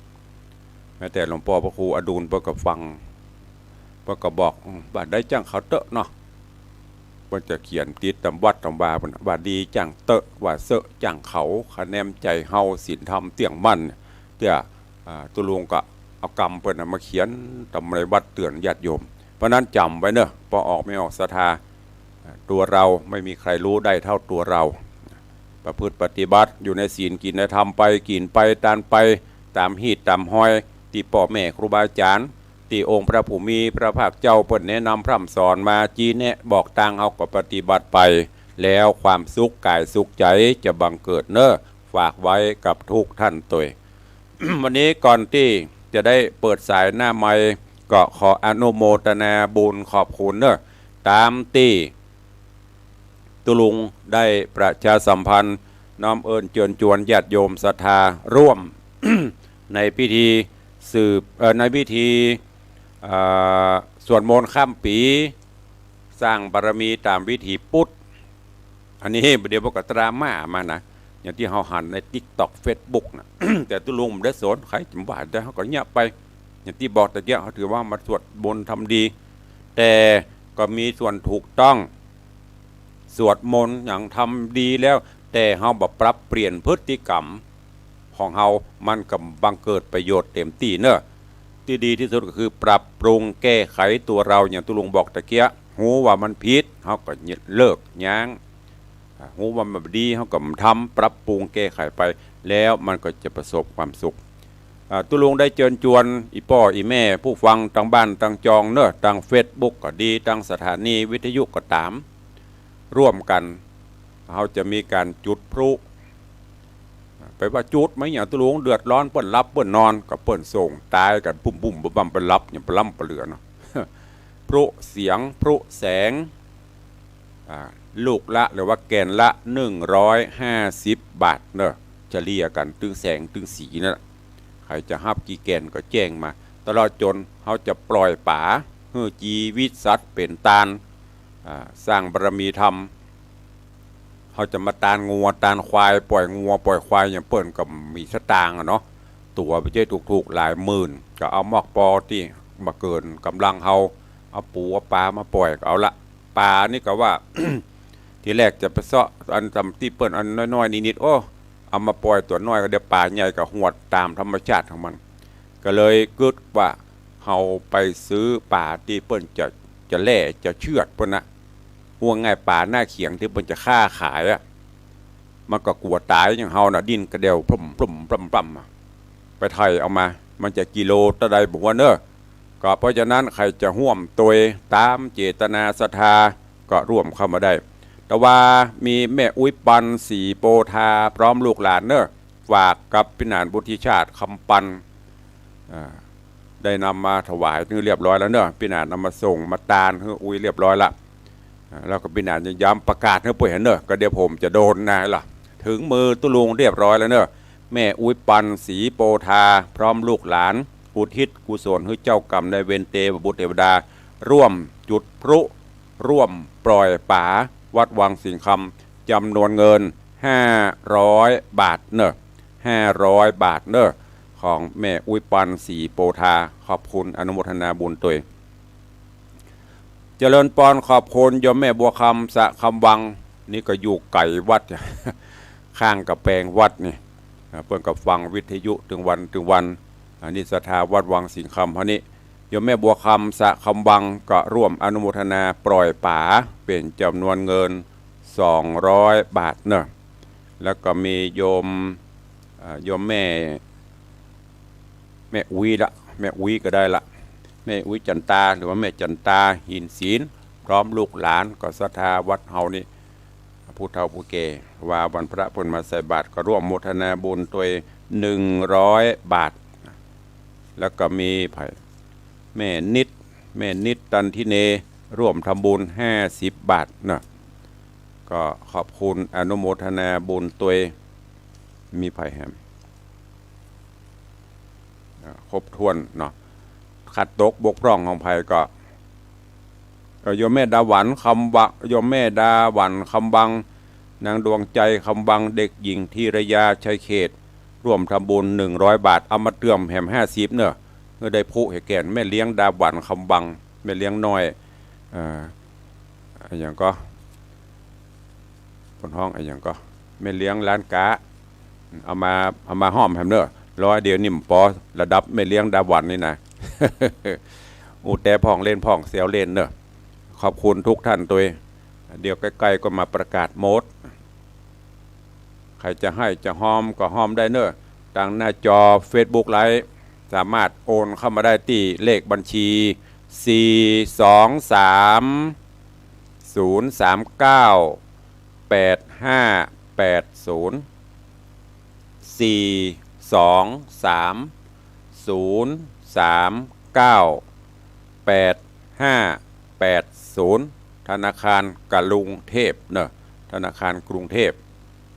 แม้แต่หลวงป้อพระครูอดุลเปิ้นก็ฟัง เปิ้นก็บอก อืม ว่าได้จ้างเขาเต๊อะเนาะ เปิ้นจะเขียนติดต๋ามวัดต๋ามวาเปิ้นนะ ว่าดีจ้างเต๊อะ ว่าเซอะจ้างเขา คะแนนใจ๋เฮาศีลธรรมเตี้ยงมั่น เตี้ย อ่า ตุ๊ลุงก็เอากำเปิ้นน่ะมาเขียนต๋ามในวัดเตื๋อนญาติโยม เพราะนั้นจ๋ำไว้เนอะ ป้อออกไม่ออกศรัทธา อ่า ตั๋วเฮาไม่มีใผฮู้ได้เต้าตั๋วเฮา ประพฤติปฏิบัติอยู่ในศีล กิ๋นในธรรมไป กิ๋นไป ตานไป ต๋ามฮีตต๋ามฮอย ตี้ป้อแม่ครูบาอาจ๋ารย์ ตี้องค์พระผู้มีพระภาคเจ้าเปิ้นแนะนำพร่ำสอนมา ชี้แนะบอกตาง เฮาก็ปฏิบัติไป แล้วความสุขก๋ายสุขใจ๋จะบังเกิดเนอะ ฝากไว้กับทุกท่านตวย วันนี้ก่อนตี้จะได้เปิดสายหน้าไมค์ ก็ขออนุโมทนาบุญขอบคุณเนอะ ต๋ามตี้ตุ๊ลุงได้ประชาสัมพันธ์ น้อมเอิ้นเจิญจวนญาติโยมศรัทธาร่วม ในพิธีสืบ เอ่อ ในพิธี เอ่อ สวดมนต์ข้ามปี๋ สร้างบารมีต๋ามวิถีพุทธ อันนี้บ่าเดี่ยวมันก็ดราม่ามานะ อย่างตี้เฮาหันในติ๊กต็อก เฟซบุ๊กนะ แต่ตุ๊ลุงบ่ได้สน ใผจะว่าอันใดเฮาก็เยียะไป อย่างตี้บอกตะเกียะ เฮาถือว่ามาสวดมนต์ทำดี แต่ก็มีส่วนถูกต้อง สวดมนต์หยังทำดีแล้ว แต่เฮาบ่ปรับเปลี่ยนพฤติกรรมของเฮา มันก็บ่บังเกิดประโยชน์เต็มตี้เนาะ ตี้ดีตี้สุดก็คือปรับปรุงแก้ไขตั๋วเฮา อย่างตุ๊ลุงบอกตะเกียะ ฮู้ว่ามันผิด เฮาก็เลิก ยั้ง อ่า ฮู้ว่ามันบ่ดี เฮาก็บ่ทำ ปรับปรุงแก้ไขไป แล้วมันก็จะประสบความสุข อ่า ตุ๊ลุงได้เจิญจวน อี่ป้ออี่แม่ผู้ฟังตางบ้านตางจองเนาะ ตางเฟซบุ๊กก็ดี ตางสถานีวิทยุก็ต๋าม ร่วมกั๋น เฮาจะมีก๋านจุดพลุ ไปว่าจุดมาหยังตุ๊ลุง เดือดร้อนเปิ้นหลับเปิ้นนอน ก็เปิ้นส่งตายกั๋นปุ้มๆ บ่าๆ ไปหลับหยังปะล้ำปะเหลือเนาะ พลุเสียง พลุแสง อ่า ลูกละ หรือว่าแก่นละ หนึ่งร้อยห้าสิบบาทเนาะ เฉลี่ยกั๋นตึงแสงตึงสีนั่นแหละ ใผจะฮับกี่แก่นก็แจ้งมา ตลอดจ๋นเฮาจะปล่อยป๋า หื้อจีวิตสัตว์เป๋นตาน อ่า สร้างบารมีธรรม เฮาจะมาตานงัวตานควาย ปล่อยงัวปล่อยควายหยัง เปิ้นก็บ่มีสตางค์อะเนาะ ตั๋วบ่ใจ้ถูกๆ หลายหมื่น ก็เอามอกปอตี้บ่เกินก๋ำลังเฮา เอาปูเอาป๋ามาปล่อยก็เอาละ ป๋านี่ก็ว่า ทีแรกจะไปเซาะอันต๋ามตี้เปิ้นอันน้อยๆ นิดๆ โอ้ เอามาปล่อยตั๋วน้อยก็เดี๋ยวป๋าใหญ่ก็หวดต๋ามธรรมชาติของมัน ก็เลยกึ๊ดว่า เฮาไปซื้อป๋าตี้เปิ้นจะ จะแล่จะเชือดเปิ้นนะ ว่าง่ายป๋าหน้าเขียงตี้เปิ้นจะฆ่าขายอะ มันก็กั๋วต๋ายอย่างเฮาน่ะ ดิ้นกระเดี่ยวปล้ำๆๆๆ อะ ไปไถ่เอามา มันจะกิโลเต้าใดบ่ฮู้เนาะ ก็เพราะฉะนั้นใผจะฮ่วมตวยต๋ามเจตนาศรัทธาก็ฮ่วมเข้ามาได้ แต่ว่ามีแม่อุ๊ยปัน ศรีโปธา พร้อมลูกหลานเนาะ ฝากกับปี้หนานวุฒิชาติ คำปัน อ่า ได้นำมาถวายหื้อเรียบร้อยแล้วเนาะ ปี้หนานเอามาส่งมาตานหื้ออุ๊ยเรียบร้อยละ อ่า แล้วก็ปี้หนานยังย้ำประกาศหื้อป้วยหันเนาะ ก็เดี๋ยวผมจะโดนนายละ ถึงมือตุ๊ลุงเรียบร้อยแล้วเนาะ แม่อุ๊ยปัน ศรีโปธา พร้อมลูกหลาน อุทิศกุศลหื้อเจ้ากรรมนายเวรเตวบุตรเตวดา ร่วมจุดพลุ ร่วมปล่อยป๋า วัดวังสิงห์คำ จ๋ำนวนเงิน ห้าร้อยบาทเนาะ ห้าร้อยบาทเนาะ ของแม่อุ๊ยปัน ศรีโปธา ขอบคุณ อนุโมทนาบุญตวย เจริญปอน ขอบคุณโยมแม่บัวคำ สระคำวัง นี่ก็อยู่ไก๋วัด ข้างก๋ำแปงวัดนี่ อ่า เปิ้นก็ฟังวิทยุตึงวันตึงวัน อันนี้ศรัทธาวัดวังสิงห์คำเฮานี่ โยมแม่บัวคำ สระคำวัง ก็ร่วมอนุโมทนาปล่อยป๋า เป๋นจ๋ำนวนเงิน สองร้อยบาทเนาะ แล้วก็มีโยม อ่า โยมแม่ แม่อุ๊ยละ แม่อุ๊ยก็ได้ละ แม่อุ๊ยจันตา หรือว่าแม่จันตา หินศิลป์ พร้อมลูกหลาน ก็ศรัทธาวัดเฮานี่ ผู้เฒ่าผู้แก่ ว่าวันพระเปิ้นมาใส่บาตร ก็ร่วมโมทนาบุญตวย หนึ่งร้อยบาท แล้วก็มีไผ แม่นิด แม่นิด ตันทิเน ร่วมทำบุญ ห้าสิบบาทเนาะ ก็ขอบคุณอนุโมทนาบุญตวย มีไผแหม อ่า ครบถ้วนเนาะ ขาดตกบกพร่องของไผก็ เอ่อ โยมแม่ดาหวันคำวัง โยมแม่ดาหวันคำวัง นางดวงใจคำวัง เด็กหญิงธีรยา ชัยเขต ร่วมทำบุญ หนึ่งร้อยบาท เอามาเติมแหม ห้าสิบเนาะ เพื่อได้พลุแห่แก่น แม่เลี้ยงดาหวันคำวัง แม่เลี้ยงน้อย เอ่อ อะหยังก็ เปิ้นฮ้องอะหยังก็ แม่เลี้ยงร้านก๊า เอามา เอามาฮ่อมแหมเนาะ ร้อยเดียวนี่บ่ปอ ระดับแม่เลี้ยงดาหวันนี่นะ อู้ แต่พ่องเล่นพ่องแซวเล่นเนาะ ขอบคุณทุกท่านตวย เดี๋ยวใก้ๆ ก็มาประกาศหมด ใผจะให้จะฮ่อมก็ฮ่อมได้เนาะ ตางหน้าจอเฟซบุ๊กไลฟ์ สามารถโอนเข้ามาได้ตี้เลขบัญชี สี่สองสาม ศูนย์สามเก้า แปดห้าแปดศูนย์ สี่สองสาม ศูนย์สามเก้า แปดห้าแปดศูนย์ ธนาคารกรุงเทพเนาะ ธนาคารกรุงเทพ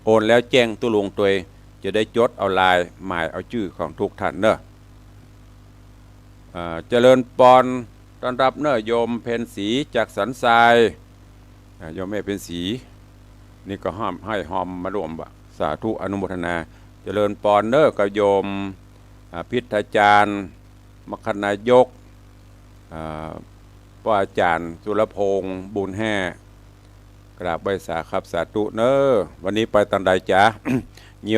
โอนแล้วแจ้งตุ๊ลุงตวย จะได้จดเอาลาย หมายเอาจื้อของทุกท่านเนาะ อ่า เจริญปอน ต้อนฮับเนาะ โยมเพ็ญศรีจากสันทราย อ่า โยมแม่เพ็ญศรี นี่ก็ฮ่อม ให้ฮ่อมมาร่วมว่า สาธุอนุโมทนา เจริญปอนเนาะ กับโยม อ่า พิทยาจารย์ มคคนายก อ่า พระอาจารย์สุรพงษ์ บุญแห่ กราบไหว้สาครับสาธุเนอะ วันนี้ไปตางใดจ๊ะ โย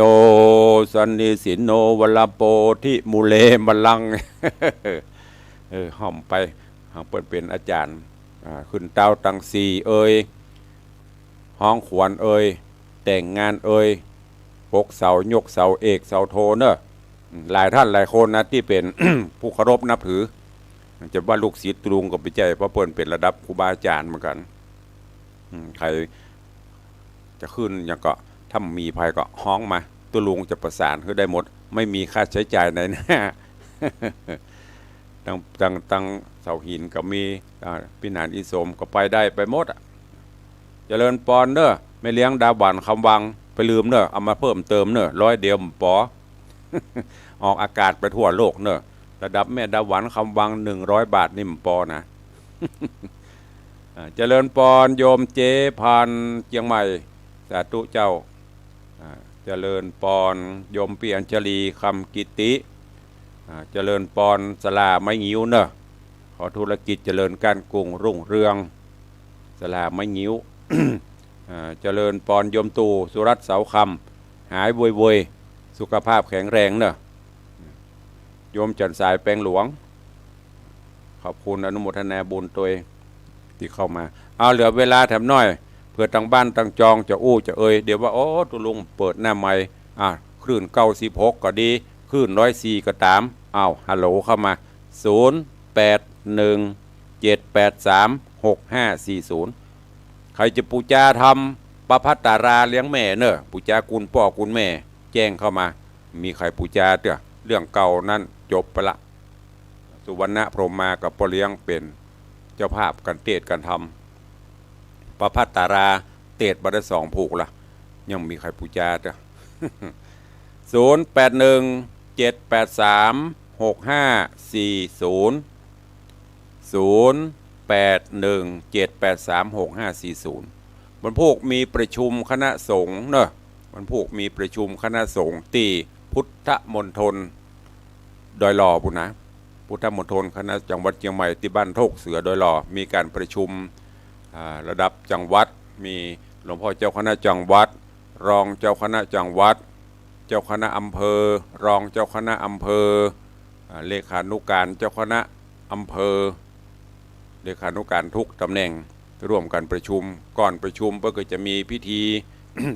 สันนิสินโน วรโพธิมูเล มะลัง เออ ฮ่อมไป หาเปิ้นเป๋นอาจ๋ารย์ อ่า ขึ้นเต๊าตังสี่เอย ฮ้องขวัญเอย แต่งงานเอย ปกเสา ยกเสาเอก เสาโทเนอะ อืม หลายต้านหลายคนนะ ตี้เป๋น ผู้เคารพนับถือ จะว่าลูกศิษย์ตุ๊ลุงก็บ่ใจ้ เพราะเปิ้นเป๋นระดับครูบาอาจ๋ารย์เหมือนกั๋น อืม ใผจะขึ้นหยังก็ ถ้ามีใผก็ฮ้องมา ตุ๊ลุงจะประสานหื้อได้หมด ไม่มีค่าใช้จ่ายในหน้า ตัง ตัง ตังเสาหินก็มี อ่า พิหารอิศมก็ไปได้ไปหมดอะ เจริญปอนเนอะ แม่เลี้ยงดาหวันคำวัง ไปลืมเนอะ เอามาเพิ่มเติมเนอะ ร้อยเดียวบ่ปอ ออกอากาศไปทั่วโลกเนอะ ระดับแม่ดาหวันคำวัง หนึ่งร้อยบาทนี่บ่ปอนะ อ่า เจริญปอนโยมเจ๊พันธุ์เจียงใหม่ สาธุเจ้า อ่า เจริญปอนโยมปี้อัญชลีคำกิติ อ่า เจริญปอนสลาไม้งิ้วเนอะ ขอธุรกิจเจริญก้านกุ้งรุ่งเรือง สลาไม้งิ้ว อ่า เจริญปอนโยมตู่สุรัตน์เสาคำ หายโวยๆ สุขภาพแข็งแรงเนอะ โยมจันทร์สายแปงหลวง ขอบคุณอนุโมทนาบุญตวยตี้เข้ามา เอาเหลือเวลาแถมหน้อย เผื่อตางบ้านตางจองจะอู้จะเอย เดี๋ยวว่า โอ้ ตุ๊ลุงเปิดหน้าไมค์ อ่ะ คลื่นเก้าสิบหกก็ดี คลื่นร้อยสี่ก็ต๋าม อ้าว ฮัลโหลเข้ามา ศูนย์แปดหนึ่งเจ็ดแปดสามหกห้าสี่ศูนย์ ใผจะปู๋จาทำประภัตตาราเลี้ยงแม่เนอะ ปู๋จากุณป้อกุณแม่ แจ้งเข้ามา มีใผปู๋จาเตื้อ เรื่องเก่านั้นจบไปละ สุวรรณพรหมมากับป้อเลี้ยงเป๋นเจ้าภาพกั๋นเตสน์กั๋นทำ ประภัตตาราเตสน์บ่ได้สองผูกละ ยังมีใผปู๋จาเตื้อ ศูนย์แปดหนึ่งเจ็ดแปดสามหกห้าสี่ศูนย์ ศูนย์แปดหนึ่งเจ็ดแปดสามหกห้าสี่ศูนย์ วันพูกมีประชุมคณะสงฆ์เนอะ วันพูกมีประชุมคณะสงฆ์ตี้พุทธมณฑลดอยหล่อปู้นนะ พุทธมณฑลคณะจังหวัดเจียงใหม่ตี้บ้านโทกเสือดอยหล่อ มีก๋านประชุม อ่า ระดับจังหวัด มีหลวงพ่อเจ้าคณะจังหวัด รองเจ้าคณะจังหวัด เจ้าคณะอำเภอ รองเจ้าคณะอำเภอ อ่า เลขานุการเจ้าคณะอำเภอ เลขานุการทุกต๋ำแหน่ง ร่วมกั๋นประชุม ก่อนประชุมก็คือจะมีพิธี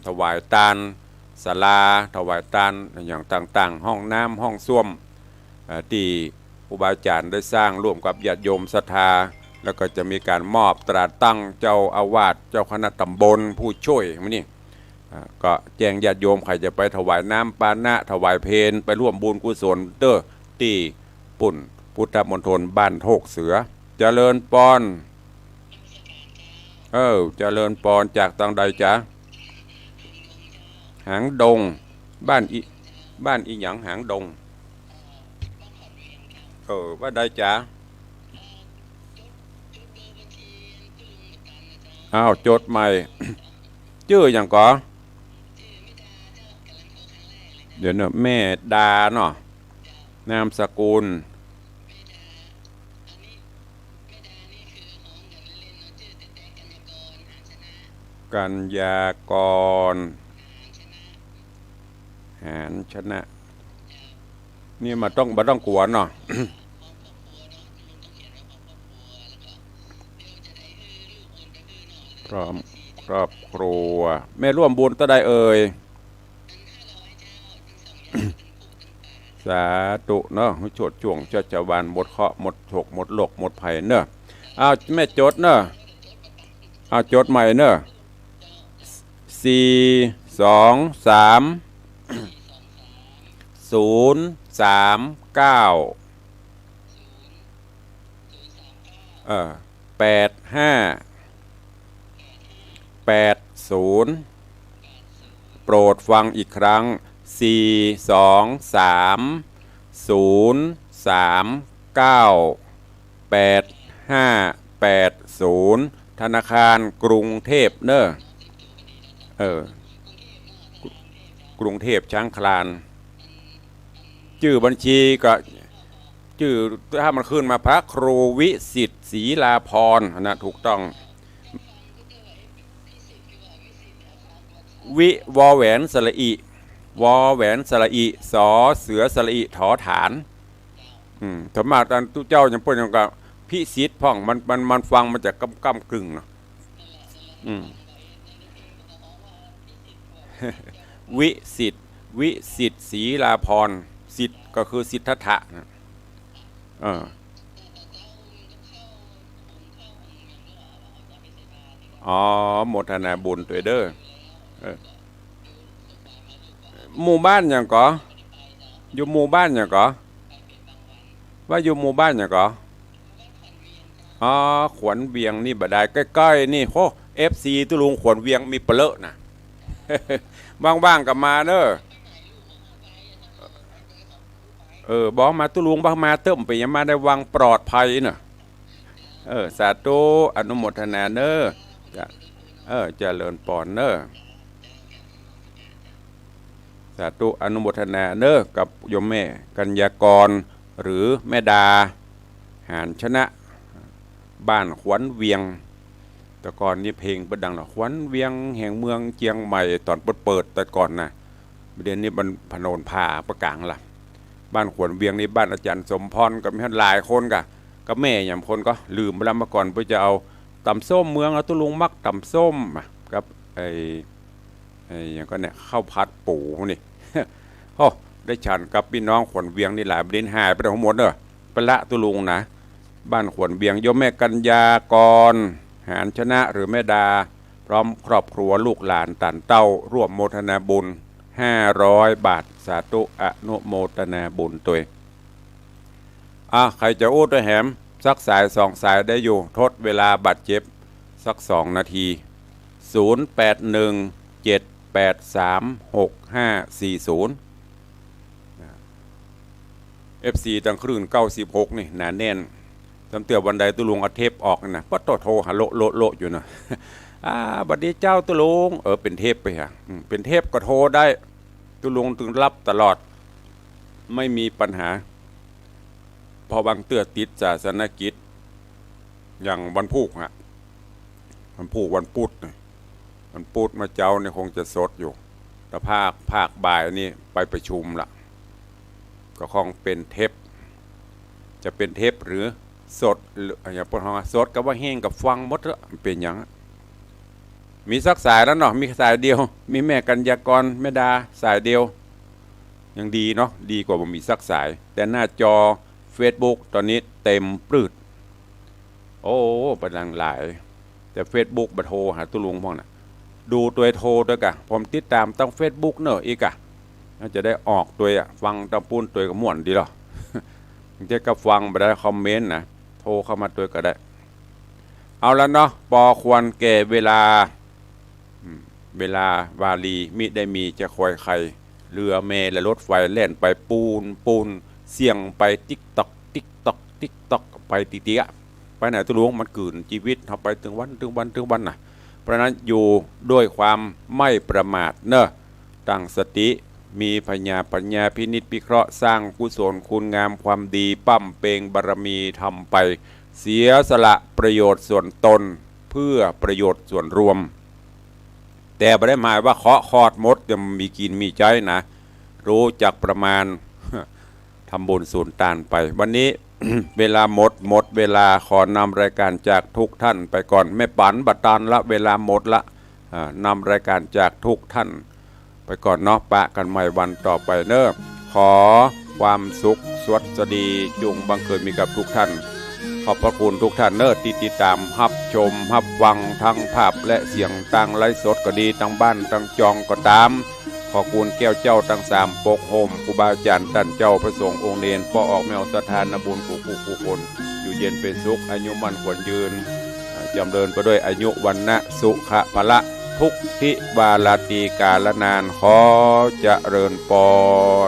ถวายตานศาลา ถวายตานอย่างต่างๆ ห้องน้ำ ห้องส้วม เอ่อ ตี้ครูบาอาจ๋ารย์ได้สร้างร่วมกับญาติโยมศรัทธา แล้วก็จะมีก๋านมอบตราตั้งเจ้าอาวาส เจ้าคณะต๋ำบล ผู้ช่วย มื้อนี้ อ่า ก็แจ้งญาติโยมใผจะไปถวายน้ำปานะ ถวายเพล ไปร่วมบุญกุศลเต๊อะ ตี้ปุ้นพุทธมณฑลบ้านโทกเสือ เจริญปอน เออ เจริญปอน จากตางใดจ๊ะ หางดง บ้านอิ บ้านอิหยังหางดง เออ บ้านใดจ๊ะ อ้าว จดใหม่ จื้อหยังก่อ เดี๋ยวเนอะ แม่ดาเนาะ นามสกุล กัญญากร หานชนะ นี่บ่ต้อง บ่ต้องกั๋วเนาะ พร้อมครอบครัว แม่ร่วมบุญเต้าใดเอ่ย สาธุเนาะ หื้อโชติช่วงชัชวาล หมดเคราะห์ หมดโศก หมดโรค หมดภัยเนาะ อ้าว แม่จดเนาะ อ้าว จดใหม่เนาะ สี่สองสาม ศูนย์สามเก้า เอ่อ แปดห้า แปดศูนย์ โปรดฟังอีกครั้ง สี่สองสาม ศูนย์สามเก้า แปดห้าแปดศูนย์ ธนาคารกรุงเทพเนอะ เออ กรุงเทพช้างคลาน จื้อบัญชีก็ จื้อ ถ้ามันขึ้นมาพระครูวิสิทธิ์ศรีลาภรณ์นะ ถูกต้อง เ วิ วอแหวนสระอิ วอแหวนสระอิ สอเสือสระอิ ถอฐาน อืม ส่วนมากตอนตุ๊เจ้ายังเปิ้นยังก็พิสิทธิ์พ่อง มัน มัน มันฟังมาจากก้ำก้ำกึ่งเนาะ อืม วิสิทธิ์ วิสิทธิ์ศรีลาภรณ์ สิทธิ์ก็คือสิทธัตถะนะ เออ อ๋อ โมทนาบุญตวยเด้อ เออ หมู่บ้านหยังก่อ อยู่หมู่บ้านหยังก่อ ว่าอยู่หมู่บ้านหยังก่อ อ๋อ ขวัญเวียงนี่บ่ได้ ใก้ๆ นี่ โห เอฟซี ตุ๊ลุงขวัญเวียงมีเป๋อะเนอะ ว่างๆ ก็มาเนอะ เออ บอกมาตุ๊ลุง บอกมาเต๊อะ เป๋นหยัง มาได้วังปลอดภัยเนอะ เออ สาธุ อนุโมทนาเนอะ จะ เออ เจริญปอนเนอะ สาธุ อนุโมทนาเนอะ กับโยมแม่กัญญากร หรือแม่ดา หาญชนะ บ้านขวัญเวียง แต่ก่อนนี่เพลงเปิ้นดังเนาะ ขวัญเวียงแห่งเมืองเจียงใหม่ ตอนเปิ้นเปิดแต่ก่อนนะ เดี๋ยวนี้มันผนวนผ่าไปก๋างละ บ้านขวัญเวียงนี่บ้านอาจารย์สมพร ก็มีหลายคนก่ะ ก็แม่หยังคนก็ลืมไปแล้ว เมื่อก่อนเปิ้นจะเอาต๋ำส้มเมือง เอาตุ๊ลุงมักต๋ำส้มอะ กับไอ้ ไอ้หยังก็เนี่ย ข้าวผัดปูนี่ โอ้ ได้ฉันกับปี้น้องขวัญเวียงนี่หลาย บ่าเดี่ยวนี้หายไปไหนหมดเนอะ ไปละตุ๊ลุงนะ บ้านขวัญเวียง โยมแม่กัญญากร หาญชนะ หรือแม่ดา พร้อมครอบครัวลูกหลานต้านเต้า ร่วมโมทนาบุญ ห้าร้อยบาท สาธุ อนุโมทนาบุญตวย อ่ะ ใผจะอู้ตวยแหม สักสายสองสายได้อยู่ ทดเวลาบาดเจ็บสักสองนาที ศูนย์แปดหนึ่ง เจ็ดแปดสาม หกห้าสี่ศูนย์ เอฟซี ตังคลื่นเก้าสิบหกนี่หนาแน่น สำเตื้อวันใดตุ๊ลุงเอาเทปออกนะ ปะโต โทรหาโละโละโละอยู่นะ อ่า บัดนี้เจ้าตุ๊ลุง เออ เป๋นเทปไปฮะ อืม เป๋นเทปก็โทรได้ ตุ๊ลุงตึงฮับตลอด ไม่มีปัญหา เพราะบางเตื้อติดศาสนกิจ อย่างวันพูกฮะ วันพูก วันปุธนี่ วันปุธมาเจ๊านี่คงจะสดอยู่ แต่ภาค ภาคบ่ายนี่ไปประชุมละ ก็คงเป๋นเทป จะเป๋นเทปหรือสด หรือ อย่างเปิ้นฮ้องสดก็ว่าแห้งก็ฟังหมดละ เป๋นหยัง มีสักสายแล้วเนาะ มีสายเดียว มีแม่กัญญากร แม่ดา สายเดียว ยังดีเนาะ ดีกว่าบ่มีสักสาย แต่หน้าจอเฟซบุ๊กตอนนี้เต็มปรื๊ด โอ้ ไปหลาย แต่เฟซบุ๊กบ่โทรหาตุ๊ลุงพ่องนะ ดูตวยโทรตวยก่ะ ผมติดตามตางเฟซบุ๊กเน่ออีกก่ะ น่าจะได้ออกตวยอะ ฟังตางปู้นตวยก็ม่วนดีลอ เจ๊าก็ฟังบ่ได้คอมเมนต์นะ โทรเข้ามาตวยก็ได้ เอาละเนาะ ปอควรแก่เวลา อืม เวลาวารีมิได้มีจะคอยใคร เรือแมและรถไฟแล่นไปปูนปูน เสี้ยงไปติ๊กต๊อก ติ๊กต๊อก ติ๊กต๊อก ไปติเตียะ ไปไหนตุ๊ลุง มันกืนจีวิตเฮาไปตึงวัน ตึงวัน ตึงวันน่ะ เพราะฉะนั้นอยู่ด้วยความไม่ประมาทเน่อ ตั้งสติ มีปัญญา ปัญญาพินิจพิเคราะห์ สร้างกุศลคุณงามความดี บำเพ็ญบารมีธรรมไป เสียสละประโยชน์ส่วนตน เพื่อประโยชน์ส่วนรวม แต่บ่ได้หมายว่าเคาะคอดหมด จะมีกิ๋นมีใจ๊นะ ฮู้จักประมาณ ทำบุญสุนตานไป วันนี้ เวลาหมด หมดเวลา ขอนำรายการจากทุกท่านไปก่อน แม่ปั๋นบ่ตันละ เวลาหมดละ อ่า นำรายการจากทุกท่านไปก่อนเนาะ ปะกั๋นใหม่วันต่อไปเน่อ ขอความสุขสวัสดีจุ่งบังเกิดมีกับทุกท่าน ขอบพระคุณทุกท่านเน่อ ที่ติดตามฮับชมฮับฟังทั้งภาพและเสียง ตางไลฟ์สดก็ดี ตางบ้านตางจองก็ต๋าม ขอคุณแก้วเจ้าตังสามปกโฮม ครูบาอาจ๋ารย์ต้านเจ้า พระสงฆ์องค์เณร ป้อออกแม่ออก ศรัทธานาบุญกู้กู้คน อยู่เย็นเป๋นสุข อายุมั่นขวัญยืน อ่า จ๋ำเริญไปด้วยอายุ วรรณะ สุขะ พละ ทุกทิวาราตรีกาลนาน ขอเจริญปอน